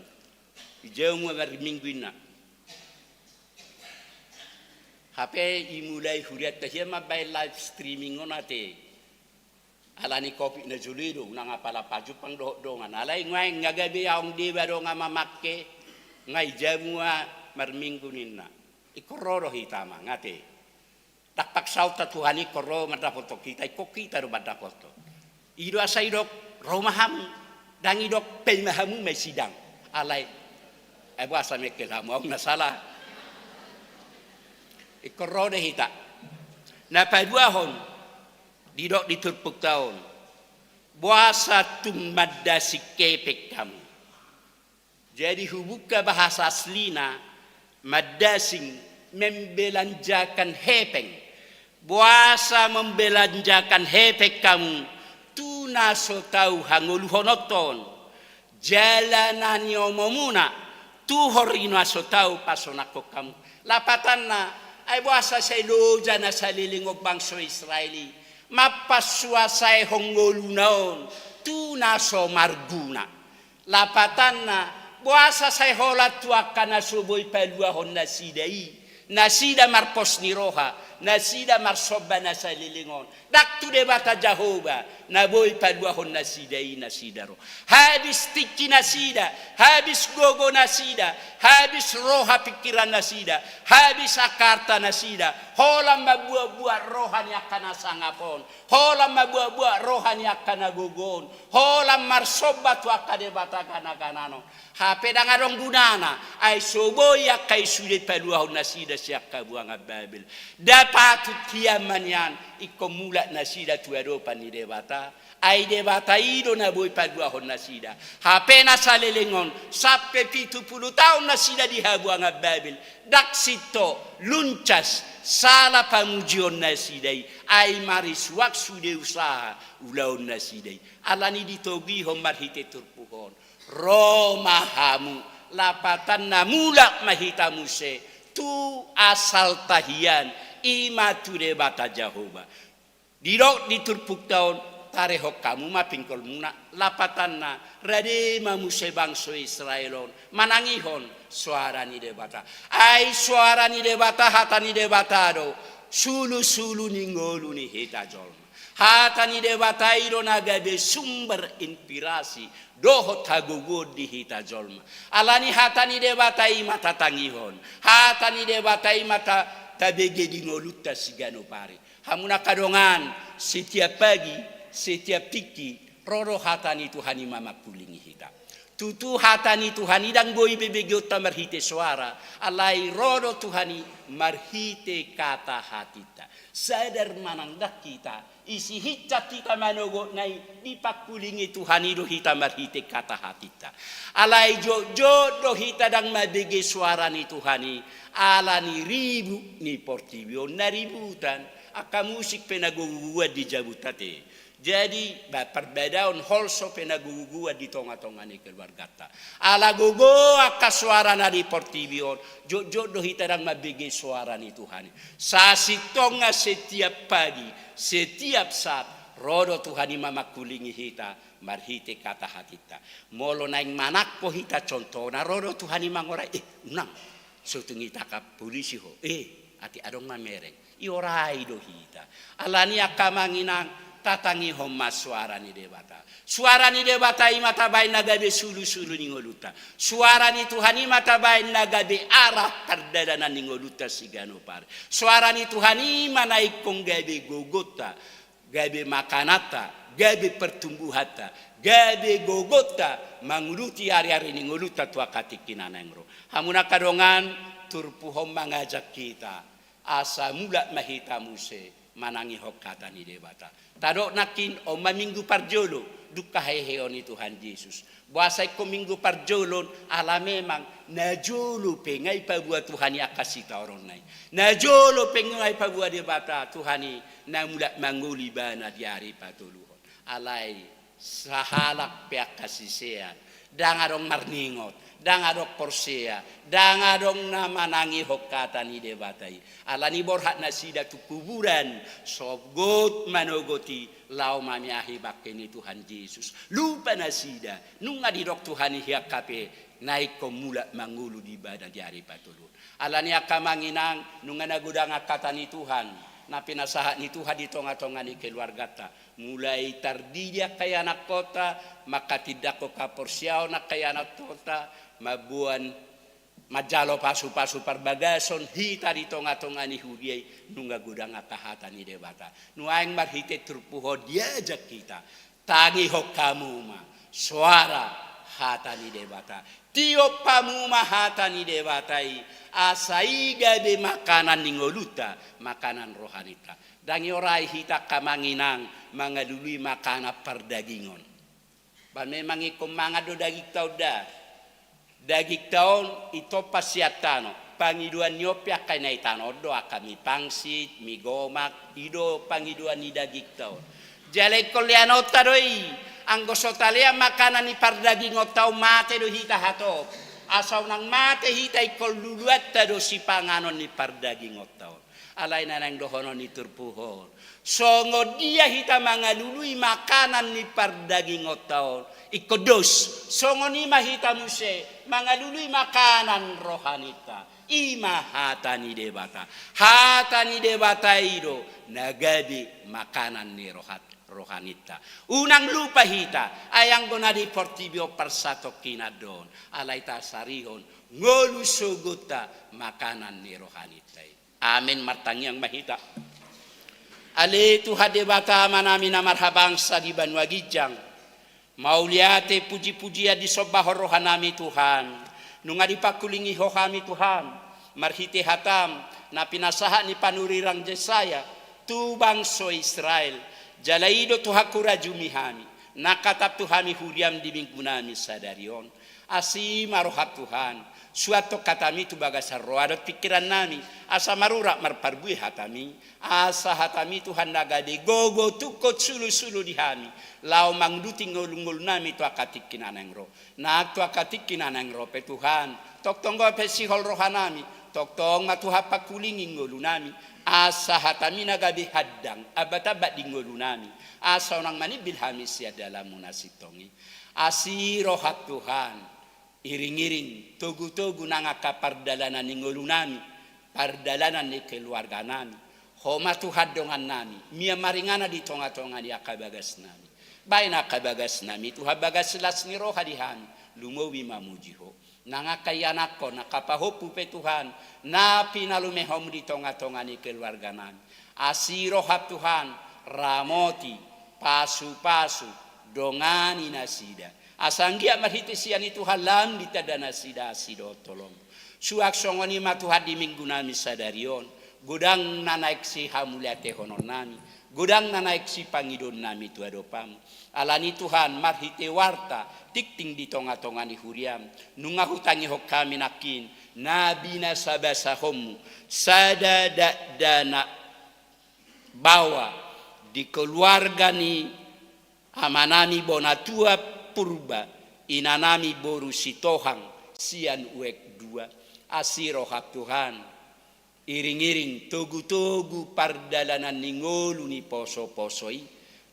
I jabu ma marminggu ninna. Hape imulai hurianta hian mambaen live streaming on ate. Alani covid na jolo i do, unang apala pajumpang dohot dongan. Alai nuaeng nga gabe aong deba do nga mamangke, nga i jabu ma marminggu ninna. Ingkon ro do hita amang ate. Ndang paksaonta Tuhan i ingkon ro mandapothon hita, ingkon hita do mandapothon. I do asa didok, ro ma hamu, ndang didok, pei ma hamu, ma i sidang. Alai, ai boasa mengkel hamu, ahu na sala. Ingkon ro do hita. Na paduahon, didok di turpukta on, boasa tung mandasing hepeng hamu. Jadi hubuka bahasa aslina, mandasing, membelanjakan hepeng. Boasa membelanjakan hepeng hamu, tu na so tau hangoluhononta on. Jala na niomomuna, tuhor i na so tau pasonanghon hamu. Lapatanna, ai boasa sai loja na saleleng on bangso Israel i, mampansuasaehon ngoluna on, tu na so marguna. Lapatanna, boasa sai holan tu angka na so boi paluahon nasida i, nasida marpos ni roha, nasida marsomba na saleleng on. Ndang tu Debata Jahowa, na boi paluahon nasida i nasida ro. Habis tingki nasida, habis gogo nasida, habis roha pingkiran nasida, habis angka arta nasida, holan mambuatbuat roha ni angka na sangap on, holan mambuatbuat roha ni angka na gogo on, holan marsomba tu angka debata ganaganan on. Hape ndang adong gunana, ai so boi angka i sude paluahon nasida sian angka buangan Babel. Nda patut hian ma nian ingkon mulak nasida tu adopan ni Debata. Ai Debata i do na boi paluahon nasida. Hape na saleleng on, sampe pitu pulu taon nasida di habuangan Babel. Ndang sinto, luncas, sala pamujion nasida i. Ai marisuang sude usaha ulaon nasida i. Alani ditogihon marhite turpuk on. Ro ma hamu, lapatanna mulak ma hita muse tu asalta hian, i ma tu Debata Jahowa. Didok di turpukta on, tarehon hamu ma pinggolmuna, lapatanna rade ma muse bangso Israel on manangihon soara ni Debata. Ai soara ni Debata, hata ni Debata do sulusulu ni ngolu ni hita jolma. Hata ni Debata i do na gabe sumber inspirasi dohot hagogoon di hita jolma. Alani hata ni Debata i ma tatangihon. Hata ni Debata i ma ta-, tabege di ngolunta siganup ari. Hamu na angka dongan, setiap pagi, setiap tingki, ro do hata ni Tuhan i mamangkulingi hita. Tutu hata ni Tuhan i ndang boi be begeonta marhite soara, alai ro do Tuhan i marhite kata hatinta. Sadar manang ndang hita, isi hinsa hita manogotna i, dipangkulingi Tuhan i do hita marhite kata hatinta. Alai jotjot do hita ndang mambege soara ni Tuhan i, alani ribut ni portibi on na ributan, angka musik pe na gogogoan di jabunta te. Jadi, ba, parbadaon holso pe na gogogoan di tongatonga ni keluarganta. Ala gogo angka soara na di portibi on, jotjot do hita ndang mambege soara ni Tuhan i. Sasintongna setiap pagi, setiap saat, ro do Tuhan i mamangkulingi hita, marhite kata hatinta. Molo naeng manangko hita contohna, ro do Tuhan i mangorai, eh, unang, so tung itangkap polisi ho, eh, atik adong mamereng. Iorai do hita. Alani angka amang inang, tatangihon ma soara ni Debata. Soara ni Debata i ma tabaen na gabe sulusulu ni ngolunta. Soara ni Tuhan i ma tabaen na gabe arah pardalanan ni ngolunta siganup ari. Soara ni Tuhan i ma na ingkon gabe gogonta, gabe makananta, gabe pertumbuhanta, gabe gogonta manguduti ariari ni ngolunta tu angka tingki na naeng ro. Hamu na angka dongan, turpuk on mangajak hita. Asa mulak ma hita muse manangihon hata ni Debata. Tadok nangkin, on ma minggu parjolo, dung haheheon ni Tuhan Jesus. Boasa ingkon minggu parjolo on, ala memang najolo pe nga dipaboa Tuhan i angka sitaononna i. Najolo pe nga dipaboa Debata Tuhan i na mulak mangolu ibana di ari patoluhon. Alai sahalak pe angka sisean, ndang adong marningot, ndang adong porsea, ndang adong na manangihon hata ni Debata i. Alani borhat nasida tu kuburan, sogot manogoti laho mamiahi bangke ni Tuhan Jesus. Lupa nasida, nunga didok Tuhan i hian hape na ingkon mulak mangolu di ibana di ari patoluhon. Alani angka amang inang, nunga na godang angka hata ni Tuhan na pinasahat ni Tuhan di tongatonga ni keluarganta. Mulai tardidi angka ianakkonta, manghatindanghon haporseaon angka ianakkonta, mamboan, manjalo pasupasu parbagason hita di tongatonga ni huria i, nunga godang angka hata ni Debata. Nuaeng marhite turpuk on diajak hita. Tangihon hamu ma soara hata ni Debata. Tiop hamu ma hata ni Debata i, asa i gabe makanan ni ngolunta, makanan rohaninta. Ndang iorai hita angka amang inang mangalului makanan pardagingon. Ba memang ingkon mangan do dagingta on da. Dagingta on itompa sian tano. Pangidoan ni on pe angka na i tano on do, angka mi pangsit, mi gomak, i do pangidoan ni dagingta on. Jala ingkon leanonta do i, anggo so talean makanan ni pardagingonta on mate do hita hatop. Asa unang mate hita ingkon luluanta do sipanganon ni pardagingonta on. Alai na naeng dohonon ni turpuk on. Songon dia hita mangalului makanan ni pardagingonta on, ingkon dos, songon i ma hita muse mangalului makanan rohaninta. I ma hata ni Debata. Hata ni Debata i do na gabe makanan ni rohat-, rohaninta. Unang lupa hita, ai anggo na di portibi on parsatongkinan do on, alai tasarihon ngolu sogonta makanan ni rohaninta i. Amen. Martangiang ma hita. Ale Tuhan Debata Amanami na marhabangsa di banua ginjang, mauliate pujipujian disombahon rohanami Tuhan. Nunga dipangkulingi Ho hami Tuhan, marhite hatam na pinasahat ni panurirang Jesaya tu bangso Israel. Jala i do Tuhan hurajumi hami, nang hatap tu hami huriam di minggunami sadari on. Asi ma roham Tuhan, suanhon hatami tu bagasan roha dohot pingkirannami, asa marurat marparbue hatami, asa hatami Tuhan na gabe gogo tungkot sulusulu di hami, laho manguduti ngolungolunami tu angka tingki na naeng ro. Nang tu angka tingki na naeng ro pe Tuhan, tongtong dope sihol rohanami, tongtong ma Tuhan pangkulingi ngolunami, asa hatami na gabe handang, ambatambat di ngolunami, asa unang manimbil hami sian dalanmu na sintong i. Asi roham Tuhan, iringiring togutogu nang angka pardalanan ni ngolunami, pardalanan ni keluarganami, Ho ma Tuhan dongannami, mian maringanan di tongatonga ni angka bagasnami. Baen angka bagasnami Tuhan bagas las ni roha di hami, lumobi mamuji Ho. Nang angka ianakhon, angka pahompu pe Tuhan, na pinalumehonMu di tongatonga ni keluarganami. Asi rohaM Tuhan, ramoti, pasupasu, dongani nasida. Asa anggiat marhite sian i Tuhan lam ditanda nasida asi dohot holong. Suang songon i ma Tuhan di minggunami sadari on, godang na naeng sihamuliatehononnami, godang na naeng sipangidoonnami tu adopanMu. Alani Tuhan, marhite warta tingting di tongatonga ni huriaM, nunga hutangihon hami nangkin na binasabasahonMu sada dakdanak baoa di keluarga ni amanami bona tua Purba, inanami boru Sitohang sian Uek dua. Asi rohaM Tuhan, iringiring togutogu pardalanan ni ngolu ni posoposo i,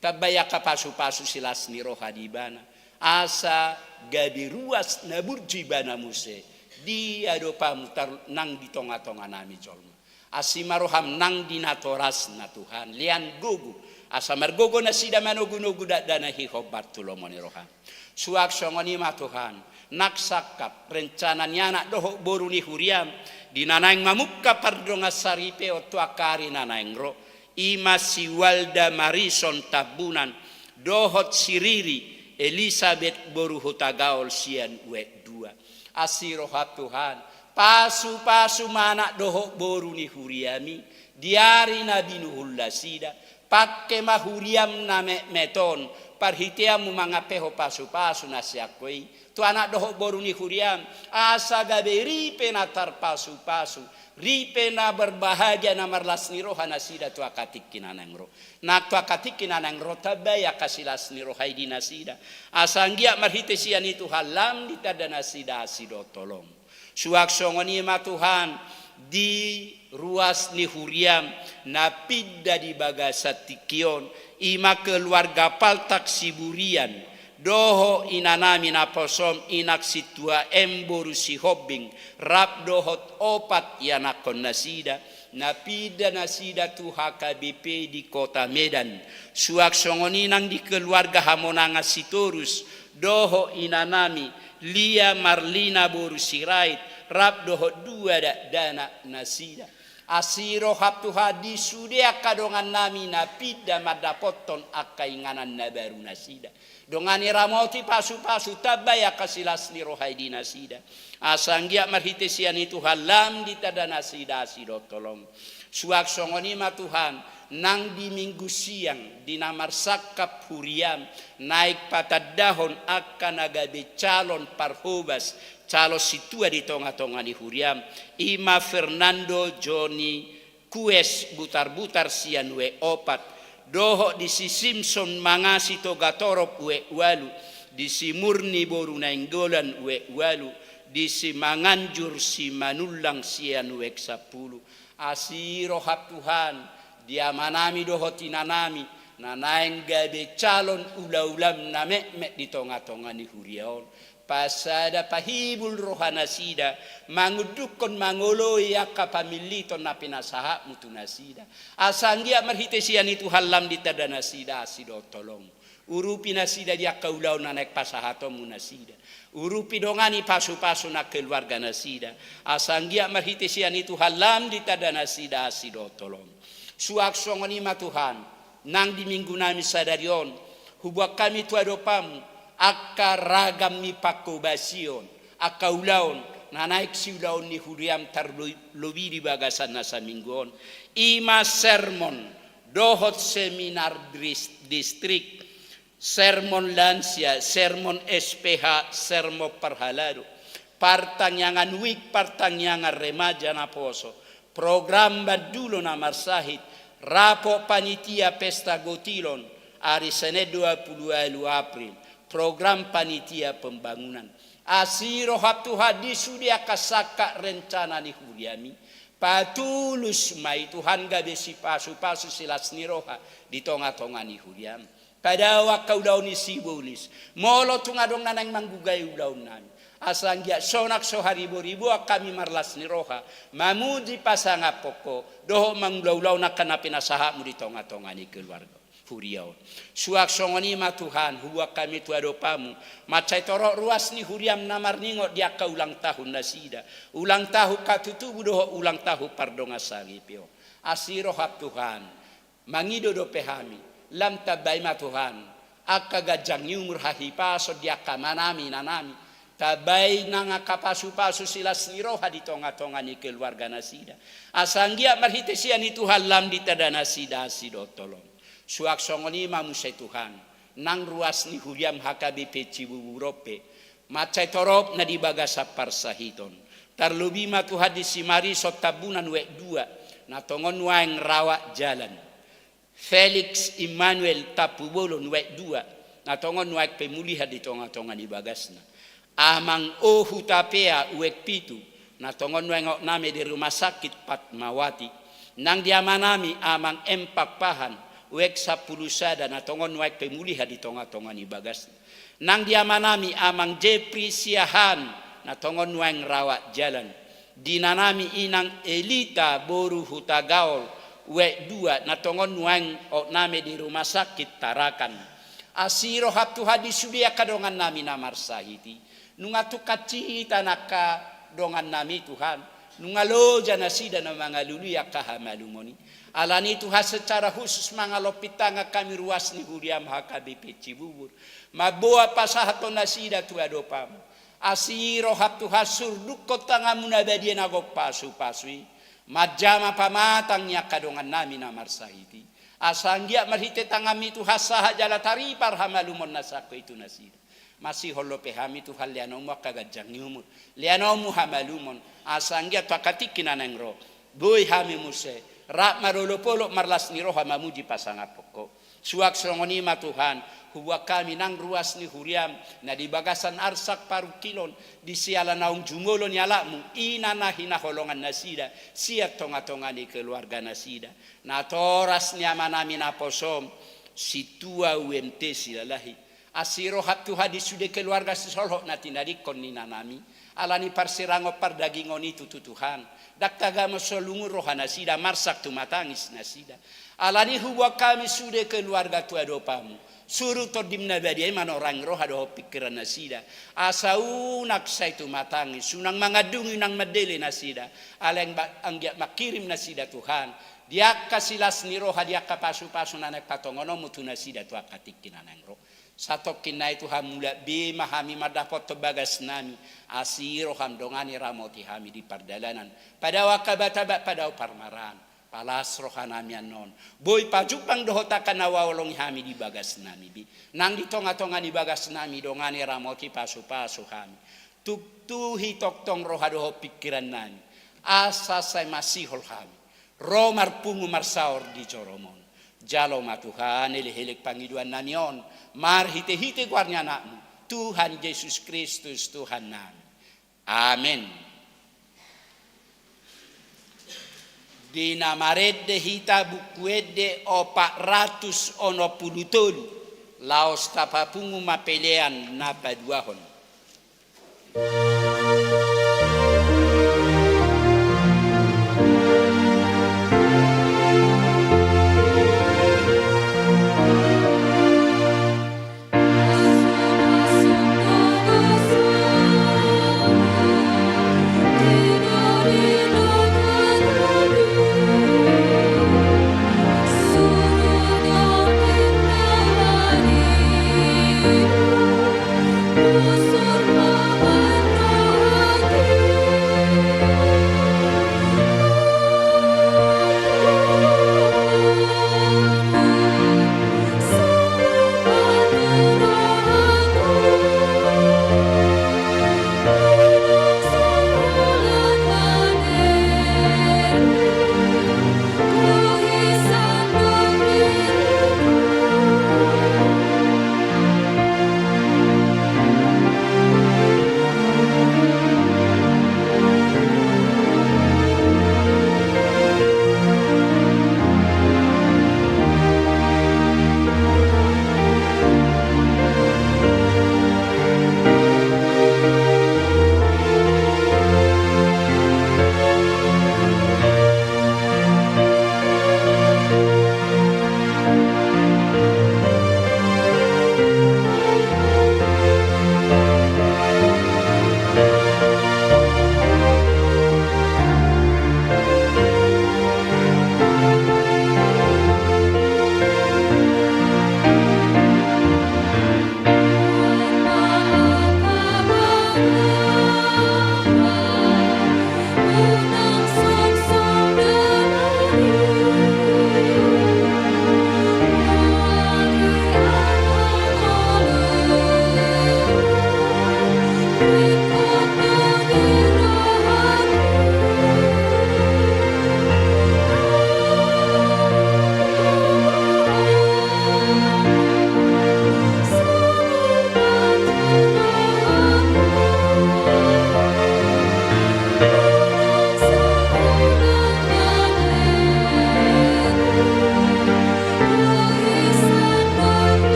tambai angka pasupasu silas ni roha di ibana, asa gabe ruas na burju ibana muse di adopanMu tar-, nang di tongatonganami jolma. Asi ma rohaM nang di natorasna Tuhan, lean gogo, asa margogo nasida manogunogu dakdanak i hombar tu lomo ni rohaM. Suang songon i ma Tuhan, nang sangkap rencana ni anak dohot boru ni huriaM, di na naeng mamungka pardongansaripeon tu angka ari na naeng ro, i ma si Walda Marison Tambunan, dohot si Riri Elisabet boru Hutagaol sian Uek dua. Asi rohaM Tuhan, pasupasu ma anak dohot boru ni huriaMi, di ari na binuhul nasida, pangke ma huriaM na metmet on, parhiteanMu mangampehon pasupasu na sian Ho i, tu anak dohot boru ni huriaM, asa gabe ripe na tarpasupasu, ripe na berbahagia na marlas ni roha nasida tu angka tingki na naeng ro. Nang tu angka tingki na naeng ro tambai angka silas ni roha i di nasida. Asa anggiat marhite sian i Tuhan lam ditanda nasida asi dohot holong. Suang songon i ma Tuhan, di ruas ni huriaM na pinda di bagasan tingki on, i ma keluarga Paltak Siburian, dohot inanami naposoM inang Sintua M boru Sihombing, rap dohot opat ianakhon nasida, na pinda nasida tu H K B P di Kota Medan. Suang songon i nang di keluarga hamonangan Sitorus, dohot inanami Lia Marlina boru Sirait, rap dohot dua dakdanak nasida. Asi rohaM Tuhan, di sude angka dongannami na pinda mandapothon angka inganan na baru nasida. Dongani, ramoti, pasupasu, tambai angka silas ni roha i di nasida. Asa anggiat marhite sian i Tuhan lam ditanda nasida asi dohot holong. Suang songon i ma Tuhan, nang di Minggu siang, di na marsangkap huriaM, naeng patandahon angka na gabe calon parhobas, calon sintua di tongatonga ni huriaM, i ma Fernando Joni Kues Butarbutar sian Uek opat, dohot di si Simson Mangasi Togatorop Uek ualu, di si Murni boru Nainggolan Uek ualu, di si Manganjur Simanullang sian Uek sampulu. Asi rohaM Tuhan, di amanami dohot inanami, na naeng gabe calon ulaulaM na metmet di tongatonga ni huria on. Pasada pahibul roha nasida, mangundukhon mangoloi angka pamilliton na pinasahatMu tu nasida. Asa anggiat marhite sian i Tuhan lam ditanda nasida asi dohot holong. Urupi nasida di angka ulaon na naeng pasahatonMu nasida. Urupi, dongani, pasupasu nang keluarga nasida. Asa anggiat marhite sian i Tuhan lam ditanda nasida asi dohot holong. Suang songon i ma Tuhan, nang di minggunami sadari on, huboan hami tu adopanMu angka ragam ni panghobasion, angka ulaon na naeng siulaon ni huriaM tarlobi di bagasan na saminggu on, i ma sermon dohot seminar dris-, distrik, sermon lansia, sermon S P H, sermon parhalado, partangiangan wijk, partangiangan remaja naposo, program bandulo na marsahit, rapot panitia pesta gotilon, ari Senen dua pulu ualu April, program panitia pembangunan. Asi rohaM Tuhan, di sude angka sangkap rencana ni huriaMi, patulus ma i Tuhan gabe sipasupasu, silas ni roha di tongatonga ni huriaM. Padao angka ulaon ni sibolis. Molo tung adong na naeng manggugai ulaonnami, Asa anggiat sonang so hariboriboan hami marlas ni roha, mamuji pasangaphon Ho, dohot mangulaulaon angka na pinasahatMu di tongatonga ni keluarga huria on. Suang songon i ma Tuhan, huboan hami tu adopanMu, mansai torop ruas ni huriaM na marningot di angka ulang tahun nasida, ulang tahun hatutubu dohot ulang tahun pardongansaripeon. Asi rohaM Tuhan, mangido dope hami, lam tambai ma Tuhan angka ganjang ni umur, hahipason di angka amanami, inanami. Tambai nang angka pasupasu, silas ni roha di tongatonga ni keluarga nasida. Asa anggiat marhite sian i Tuhan lam ditanda nasida asi dohot holong. Suang songon i ma muse Tuhan, nang ruas ni huriaM H K B P Cibubur on pe, mansai torop na di bagasan parsahiton. Tarlobi ma Tuhan di si Marison Tambunan Uek dua, na tongon nuaeng rawat jalan. Felix Immanuel Tampubolon Uek dua, na tongon nuaeng pemulihan di tongatonga ni bagasna. Amang O Hutapea Uek pitu, na tongon nuaeng hot name di Rumah Sakit Fatmawati. Nang di amanami Amang M Pakpahan Uek sampulu sada, na tongon nuaeng pemulihan di tongatonga ni bagasna. Nang di amanami Amang Jepri Siahaan, na tongon nuaeng rawat jalan. Di inanami Inang Elita boru Hutagaol Uek dua, na tongon nuaeng hot name di Rumah Sakit Tarakan. Asi rohaM Tuhan di sude angka dongannami na marsahit i. Nunga tung hansit angka dongannami Tuhan, nunga loja nasida na mangalului angka hamalumon i. Alani i Tuhan, secara khusus mangalompit tangan hami ruas ni huriaM H K B P Cibubur, mamboan pasahathon nasida tu adopanMu. Asi rohaM Tuhan, surdukhon tanganMu na badia na gok pasupasu i, manjama pamatang ni angka dongannami na marsahit i. Asa anggiat marhite tanganMi Tuhan sahat jala taripar hamalumon na sangko i tu nasida. Masihol dope hami Tuhan, leanonMu angka ganjang ni umur, leanonMu hamalumon, asa anggiat tu angka tingki na naeng ro, boi hami muse rap marolopolop marlas ni roha mamuji pasangaphon Ho. Suang songon i ma Tuhan, huboan hami nang ruas ni huriaM na di bagasan arsak parungkilon, di siala naung jumolo ni anakMu, ina na hinaholongan nasida sian tongatonga ni keluarga nasida. Natoras ni amanami naposoM, Sintua U M T Silalahi. Asi rohaM Tuhan di sude keluarga sisolhot na tinadingkon ni inanami. Alani parsirangon pardagingon i tutu Tuhan, ndang tagamon so lungun roha nasida, marsak tumatangis nasida. Alani huboan hami sude keluarga tu adopanMu. Suru TondiM na badia i manorangi roha dohot pingkiran nasida. Asa unang sai tumatangis, unang mangandungi, unang mandele nasida. Alai ba-, anggiat mangkirim nasida Tuhan di angka silas ni roha, di angka pasupasu na naeng patongononMu tu nasida tu angka tingki na naeng ro. Satongkin na i Tuhan, mulak be ma hami mandapothon bagasnami. Asi rohaM, dongani ramoti hami di pardalanan. Padao angka batabat, padao parmaraan. Palas rohanami annon. Boi pajumpang dohot angka na huhaholongi hami di bagasnami be. Nang di tongatonga ni bagasnami, dongani ramoti pasupasu hami. Tuktuhi tongtong roha dohot pingkirannami. Asa sai masihol hami ro marpungu marsaor di joroMon. Jalo ma Tuhan elekelek pangidoannami on, marhitehite goar ni AnakMu, Tuhan Jesus Kristus, Tuhannami. Amen. Di na marende hita Buku Ende opat ratus onom pulu tolu, laos tapapungu ma pelean na paduahon.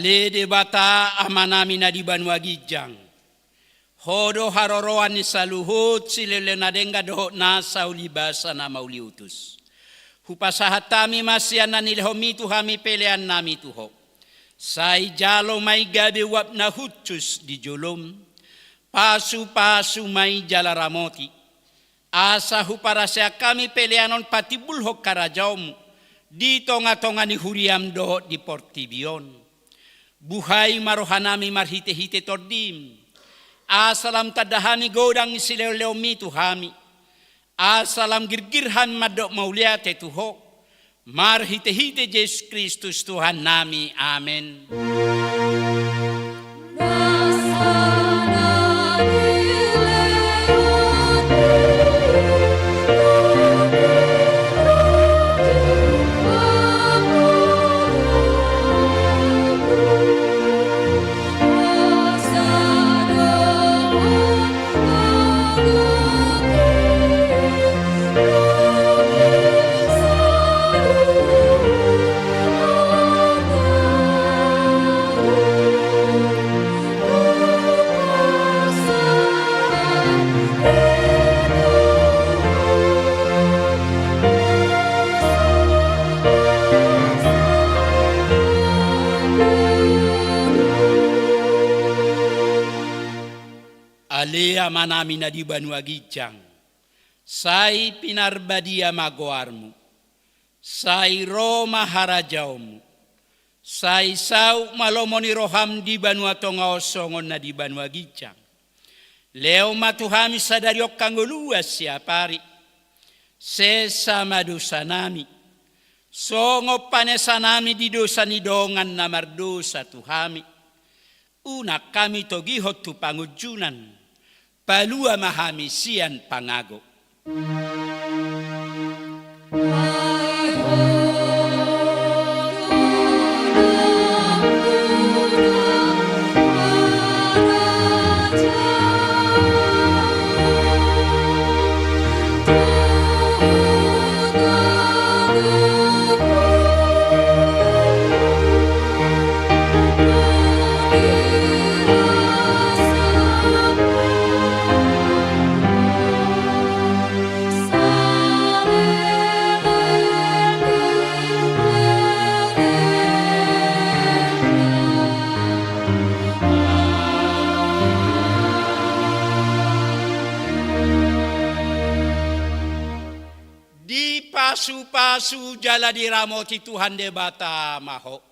Ale Debata Amanami na di banua ginjang, Ho do haroroan ni saluhut silehonlehon na denggan dohot nasa ulibasa na mauliutus. Hupasahat hami ma sian na nilehonMi tu hami peleannami tu Ho. Sai jalo ma i gabe uap na hushus di jolom, pasupasu ma i jala ramoti, asa huparaseak hami pelean on patimbulhon harajaonMu di tongatonga ni huriaM dohot di portibi on. Buhai ma rohanami marhitehite TondiM, asa lam tanda hami godang ni silehonlehonMi tu hami, asa lam girgir hami mandok mauliate tu Ho, marhitehite Jesus Kristus Tuhannami. Amen. Ale Amanami na di banua ginjang, sai pinarbadia ma goarMu, sai ro ma harajaonMu, sai saut ma lomo ni rohaM di banua tonga on songon na di banua ginjang. Lehon ma tu hami sadari on hangoluan siapari. Sesa ma dosanami, songon panesanami di dosa ni dongan na mardosa tu hami. Unang hami togihon tu pangunjunan, palua ma hami sian pangago. Dipasupasu jala diramoti Tuhan Debata ma ho.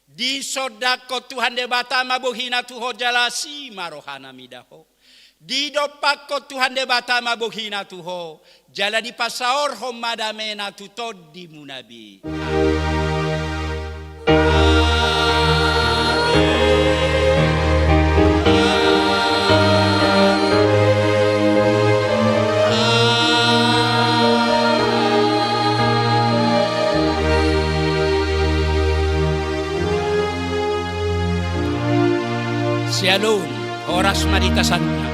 Disondangkon Tuhan Debata ma bohiNa tu ho jala asi ma rohaNa mida ho. Didompakkon Tuhan Debata ma bohiNa tu ho jala dipasaorhon ma dameNa tu tondimuna be. Amen. Syalom, horas ma di hita saluhutna.